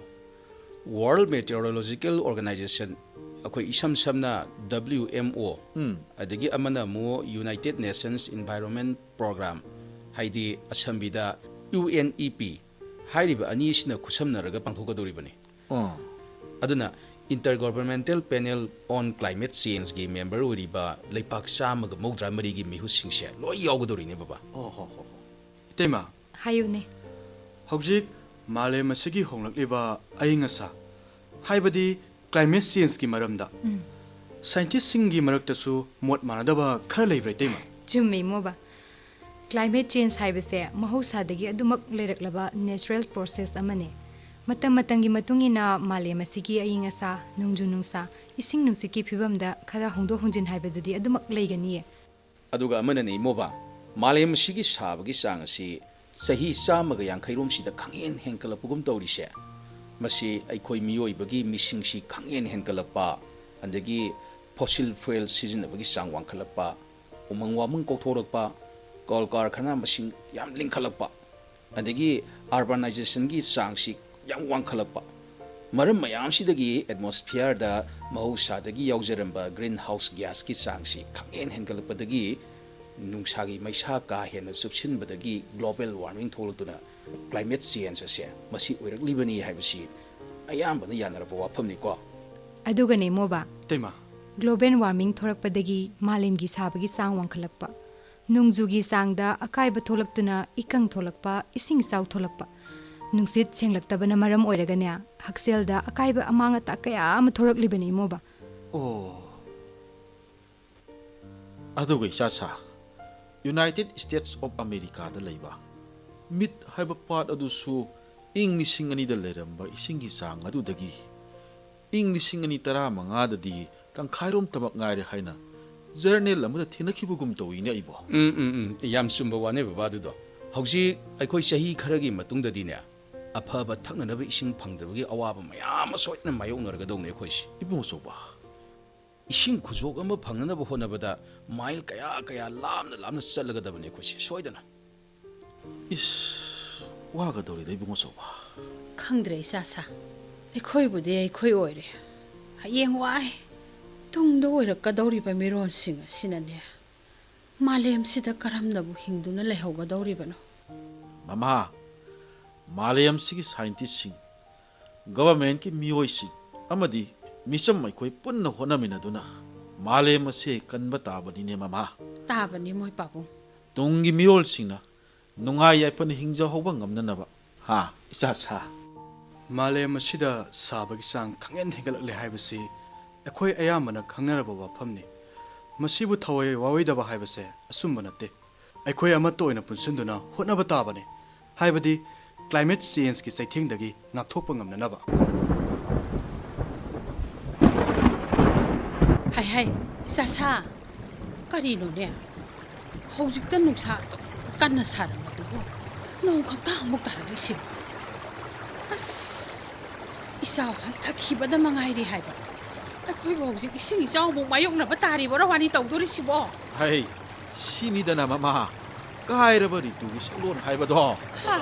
World Meteorological Organization, ꯑꯩꯈꯣꯏ ꯏꯁꯝ ꯁꯝꯅ W M O, ꯎꯝ꯫ ꯑꯗꯒꯤ ꯑꯃꯅ ꯑꯃꯨꯛ United Nations Environment Program, ꯍꯥꯏꯗꯤ ꯑꯁꯝꯕꯤꯗ U N E P, ꯍꯥꯏꯔꯤꯕ ꯑꯅꯤꯁꯤꯅ ꯈꯨꯠꯁꯝꯅꯔꯒ ꯄꯥꯡꯊꯣꯛꯀꯗꯧꯔꯤꯕꯅꯤ꯫ ꯑꯥ꯫ ꯑꯗꯨꯅ Intergovernmental Panel on Climate Changeꯒꯤ ꯃꯦꯝꯕꯔ ꯑꯣꯏꯔꯤꯕ ꯂꯩꯄꯥꯛ ꯆꯥꯝꯃꯒ ꯃꯧꯗ꯭ꯔꯥ ꯃꯔꯤꯒꯤ ꯃꯤꯍꯨꯠꯁꯤꯡꯁꯦ ꯂꯣꯏ ꯌꯥꯎꯒꯗꯧꯔꯤꯅꯦ ꯕꯕꯥ꯫ ꯑꯣ ꯍꯣ ꯍꯣ ꯍꯣ꯫ ꯏꯇꯩꯃ, ꯍꯥꯏꯌꯨꯅꯦ꯫ ꯍꯧꯖꯤꯛ ꯃꯥꯂꯦꯝ ꯑꯁꯤꯒꯤ ꯍꯣꯡꯂꯛꯂꯤꯕ ꯑꯏꯪ ꯑꯁꯥ, ꯍꯥꯏꯕꯗꯤ ꯀ꯭ꯂꯥꯏꯃꯦꯠ ꯆꯦꯟꯖꯀꯤ ꯃꯔꯝꯗ ꯎꯝ꯫ ꯁꯥꯏꯟꯇꯤꯁꯁꯤꯡꯒꯤ ꯃꯔꯛꯇꯁꯨ ꯃꯣꯠ ꯃꯥꯟꯅꯗꯕ ꯈꯔ ꯂꯩꯕ꯭ꯔꯥ, ꯏꯇꯩꯃ? ꯆꯨꯝꯃꯦ, ꯏꯃꯣꯕ꯫ ꯀ꯭ꯂꯥꯏꯃꯦꯠ ꯆꯦꯟꯖ ꯍꯥꯏꯕꯁꯦ ꯃꯍꯧꯁꯥꯗꯒꯤ ꯑꯗꯨꯃꯛ ꯂꯩꯔꯛꯂꯕ ꯅꯦꯆꯔꯦꯜ ꯄ꯭ꯔꯣꯁꯦꯁ ꯑꯃꯅꯤ꯫ ꯃꯇꯝ ꯃꯇꯝꯒꯤ ꯃꯇꯨꯡ ꯏꯟꯅ ꯃꯥꯂꯦꯝ ꯑꯁꯤꯒꯤ ꯑꯏꯪ ꯑꯁꯥ, ꯅꯣꯡꯖꯨ ꯅꯨꯡꯁꯥ, ꯏꯁꯤꯡ ꯅꯨꯡꯁꯤꯠꯀꯤ ꯐꯤꯕꯝꯗ ꯈꯔ ꯍꯣꯡꯗꯣꯛ ꯍꯣꯡꯖꯤꯟ ꯍꯥꯏꯕꯗꯨꯗꯤ ꯑꯗꯨꯃꯛ ꯂꯩꯒꯅꯤꯌꯦ꯫ ꯑꯗꯨꯒ ꯑꯃꯅꯅꯦ ꯏꯃꯣꯕ, ꯃꯥꯂꯦꯝ ꯑꯁꯤꯒꯤ ꯁꯥꯕꯒꯤ ꯆꯥꯡ ꯑꯁꯤ ꯆꯍꯤ ꯆꯥꯝꯃꯒ ꯌꯥꯡꯈꯩꯔꯣꯝꯁꯤꯗ ꯈꯪꯍꯦꯟ ꯍꯦꯟꯒꯠꯂꯛꯄꯒꯨꯝ ꯇꯧꯔꯤꯁꯦ, ꯃꯁꯤ ꯑꯩꯈꯣꯏ ꯃꯤꯑꯣꯏꯕꯒꯤ ꯃꯤꯁꯤꯡꯁꯤ ꯈꯪꯍꯦꯟ ꯍꯦꯟꯒꯠꯂꯛꯄ, ꯑꯗꯒꯤ fossil fuel ꯁꯤꯖꯤꯟꯅꯕꯒꯤ ꯆꯥꯡ ꯋꯥꯡꯈꯠꯂꯛꯄ, ꯎꯃꯪ ꯋꯥꯃꯪ ꯀꯣꯛꯊꯣꯔꯛꯄ, ꯀꯜ ꯀꯥꯔꯈꯥꯅꯥ ꯃꯁꯤꯡ ꯌꯥꯝ ꯂꯤꯡꯈꯠꯂꯛꯄ, ꯑꯗꯒꯤ urbanization ꯒꯤ ꯆꯥꯡꯁꯤ ꯌꯥꯝ ꯋꯥꯡꯈꯠꯂꯛꯄ, ꯃꯔꯝ ꯃꯌꯥꯝꯁꯤꯗꯒꯤ atmosphere ꯗ ꯃꯍꯧꯁꯥꯗꯒꯤ ꯌꯥꯎꯖꯔꯝꯕ green house gas ꯀꯤ ꯆꯥꯡꯁꯤ ꯈꯪꯍꯦꯟ ꯍꯦꯟꯒꯠꯂꯛꯄꯗꯒꯤ ꯅꯨꯡꯁꯥꯒꯤ ꯃꯩꯁꯥ ꯀꯥ ꯍꯦꯟꯅ ꯆꯨꯞꯁꯤꯟꯕꯗꯒꯤ global warming ꯊꯣꯛꯂꯛꯇꯨꯅ climate change ꯑꯁꯦ ꯃꯁꯤ ꯑꯣꯏꯔꯛꯂꯤꯕꯅꯤ ꯍꯥꯏꯕꯁꯤ ꯑꯌꯥꯝꯕꯅ ꯌꯥꯅꯔꯕ ꯋꯥꯐꯝꯅꯤꯀꯣ꯫ ꯑꯗꯨꯒꯅꯦ ꯃꯣꯕ, ꯏꯇꯩꯃ꯫ global warming ꯊꯣꯔꯛꯄꯗꯒꯤ ꯃꯥꯂꯦꯝꯒꯤ ꯁꯥꯕꯒꯤ ꯆꯥꯡ ꯋꯥꯡꯈꯠꯂꯛꯄ, ꯅꯣꯡꯖꯨꯒꯤ ꯆꯥꯡꯗ ꯑꯀꯥꯏꯕ ꯊꯣꯛꯂꯛꯇꯨꯅ ꯏꯀꯪ ꯊꯣꯛꯂꯛꯄ, ꯏꯁꯤꯡ ꯏꯆꯥꯎ ꯊꯣꯛꯂꯛꯄ, ꯅꯨꯡꯁꯤꯠ ꯁꯦꯡꯂꯛꯇꯕꯅ ꯃꯔꯝ ꯑꯣꯏꯔꯒꯅꯦ, ꯍꯛꯁꯦꯜꯗ ꯑꯀꯥꯏꯕ ꯑꯃꯥꯡ ꯑꯇꯥ ꯀꯌꯥ ꯑꯃ ꯊꯣꯔꯛꯂꯤꯕꯅꯤ ꯃꯣꯕ꯫ ꯑꯣ꯫ ꯑꯗꯨꯒ ꯏꯆꯥ ꯁꯥ, United States of America ꯗ ꯂꯩꯕ ꯃꯤꯠ ꯍꯥꯏꯕ ꯄꯥꯠ ꯑꯗꯨꯁꯨ ꯏꯪ ꯂꯤꯁꯤꯡ ꯑꯅꯤꯗ ꯂꯩꯔꯝꯕ ꯏꯁꯤꯡꯒꯤ ꯆꯥꯡ ꯑꯗꯨꯗꯒꯤ ꯏꯪ ꯂꯤꯁꯤꯡ ꯑꯅꯤ ꯇꯔꯥꯃꯉꯥꯗꯗꯤ ꯇꯪꯈꯥꯏꯔꯣꯝꯇꯃꯛ ꯉꯥꯏꯔꯦ ꯍꯥꯏꯅ journal ꯑꯃꯗ ꯊꯦꯡꯅꯈꯤꯕꯒꯨꯝ ꯇꯧꯏꯅꯦ ꯑꯩꯕꯣ꯫ ꯎꯝ ꯎꯝ ꯎꯝ, ꯌꯥꯝ ꯆꯨꯝꯕ ꯋꯥꯅꯦ ꯕꯕꯥ ꯑꯗꯨꯗꯣ꯫ ꯍꯧꯖꯤꯛ ꯑꯩꯈꯣꯏ ꯆꯍꯤ ꯈꯔꯒꯤ ꯃꯇꯨꯡꯗꯗꯤꯅꯦ, ꯑꯐꯕ ꯊꯛꯅꯅꯕ ꯏꯁꯤꯡ ꯐꯪꯗꯕꯒꯤ ꯑꯋꯥꯕ ꯃꯌꯥꯝ ꯑꯃ ꯁꯣꯏꯗꯅ ꯃꯥꯌꯣꯛꯅꯔꯒꯗꯧꯅꯦ ꯑꯩꯈꯣꯏꯁꯦ꯫ ꯏꯕꯨꯡ ꯑꯆꯧꯕ꯫ ꯏꯁꯤꯡ ꯈꯨꯖꯣꯛ ꯑꯃ ꯐꯪꯅꯅꯕ ꯍꯣꯠꯅꯕꯗ ꯃꯥꯏꯜ ꯀꯌꯥ ꯀꯌꯥ ꯂꯥꯞꯅ ꯂꯥꯞꯅ ꯆꯠꯂꯒꯗꯕꯅꯦ ꯑꯩꯈꯣꯏꯁꯦ ꯁꯣꯏꯗꯅ꯫ ꯏꯁ, ꯋꯥꯒꯗꯧꯔꯤꯗ ꯏꯕꯨꯡ ꯑꯆꯧꯕ꯫ ꯈꯪꯗ꯭ꯔꯦ ꯏꯆꯥ ꯁꯥ, ꯑꯩꯈꯣꯏꯕꯨꯗꯤ ꯑꯩꯈꯣꯏ ꯑꯣꯏꯔꯦ꯫ ꯍꯌꯦꯡ ꯋꯥꯏ ꯇꯨꯡꯗ ꯑꯣꯏꯔꯛꯀꯗꯧꯔꯤꯕ ꯃꯤꯔꯣꯜꯁꯤꯡ ꯑꯁꯤꯅꯅꯦ, ꯃꯥꯂꯦꯝꯁꯤꯗ ꯀꯔꯝꯅꯕꯨ ꯍꯤꯡꯗꯨꯅ ꯂꯩꯍꯧꯒꯗꯧꯔꯤꯕꯅꯣ? ꯃꯃꯥ, ꯃꯥꯂꯦꯝꯁꯤꯒꯤ ꯁꯥꯏꯟꯇꯤꯁꯁꯤꯡ, ꯒꯚꯔꯟꯃꯦꯟꯠꯀꯤ ꯃꯤꯑꯣꯏꯁꯤꯡ ꯑꯃꯗꯤ ꯃꯤꯆꯝ ꯑꯩꯈꯣꯏ ꯄꯨꯟꯅ ꯍꯣꯠꯅꯃꯤꯟꯅꯗꯨꯅ ꯃꯥꯂꯦꯝ ꯑꯁꯤ ꯀꯟꯕ ꯇꯥꯕꯅꯤꯅꯦ ꯃꯃꯥ꯫ ꯇꯥꯕꯅꯤ ꯃꯣꯏ ꯄꯥꯕꯨꯡ꯫ ꯇꯨꯡꯒꯤ ꯃꯤꯔꯣꯜꯁꯤꯡꯅ ꯅꯨꯡꯉꯥꯏ ꯌꯥꯏꯐꯅ ꯍꯤꯡꯖꯍꯧꯕ ꯉꯝꯅꯅꯕ꯫ ꯍꯥ, ꯏꯆꯥ ꯁꯥ? ꯃꯥꯂꯦꯝ ꯑꯁꯤꯗ ꯁꯥꯕꯒꯤ ꯆꯥꯡ ꯈꯪꯍꯦꯟ ꯍꯦꯟꯒꯠꯂꯛꯂꯦ ꯍꯥꯏꯕꯁꯤ ꯑꯩꯈꯣꯏ ꯑꯌꯥꯝꯕꯅ ꯈꯪꯅꯔꯕ ꯋꯥꯐꯝꯅꯤ꯫ ꯃꯁꯤꯕꯨ ꯊꯋꯥꯏ ꯋꯥꯔꯣꯏꯗꯕ ꯍꯥꯏꯕꯁꯦ ꯑꯆꯨꯝꯕ ꯅꯠꯇꯦ꯫ ꯑꯩꯈꯣꯏ ꯑꯃꯠꯇ ꯑꯣꯏꯅ ꯄꯨꯟꯁꯤꯟꯗꯨꯅ ꯍꯣꯠꯅꯕ ꯇꯥꯕꯅꯤ꯫ ꯍꯥꯏꯕꯗꯤ ꯀ꯭ꯂꯥꯏꯃꯦꯠ ꯆꯦꯟꯖꯀꯤ ꯆꯩꯊꯦꯡꯗꯒꯤ ꯉꯥꯛꯊꯣꯛꯄ ꯉꯝꯅꯅꯕ꯫ ꯍꯥꯏ ꯍꯥꯏ, ꯏꯆꯥꯁꯥ, ꯀꯔꯤꯅꯣꯅꯦ? ꯍꯧꯖꯤꯛꯇ ꯅꯨꯡꯁꯥ ꯑꯗꯨꯛ ꯀꯟꯅ ꯁꯥꯔꯝꯕꯗꯨꯕꯨ ꯅꯣꯡ ꯈꯛꯇ ꯑꯃꯨꯛ ꯇꯥꯔꯛꯂꯤꯁꯤꯕꯨ? ꯑꯁ, ꯏꯆꯥꯎ ꯍꯟꯊꯈꯤꯕꯗ ꯃꯉꯥꯏꯔꯤ ꯍꯥꯏꯕ꯫ ꯑꯩꯈꯣꯏꯕꯨ ꯍꯧꯖꯤꯛ ꯏꯁꯤꯡ ꯏꯆꯥꯎꯃꯨꯛ ꯃꯥꯌꯣꯛꯅꯕ ꯇꯥꯔꯤꯕꯔꯣ ꯋꯥꯔꯤ ꯇꯧꯗꯣꯔꯤꯁꯤꯕꯣ? ꯍꯩ, ꯁꯤꯅꯤꯗꯅ ꯃꯃꯥ, ꯀꯥꯏꯔꯕ ꯔꯤꯇꯨꯒꯤ ꯁꯛꯂꯣꯟ ꯍꯥꯏꯕꯗꯣ꯫ ꯍꯥ?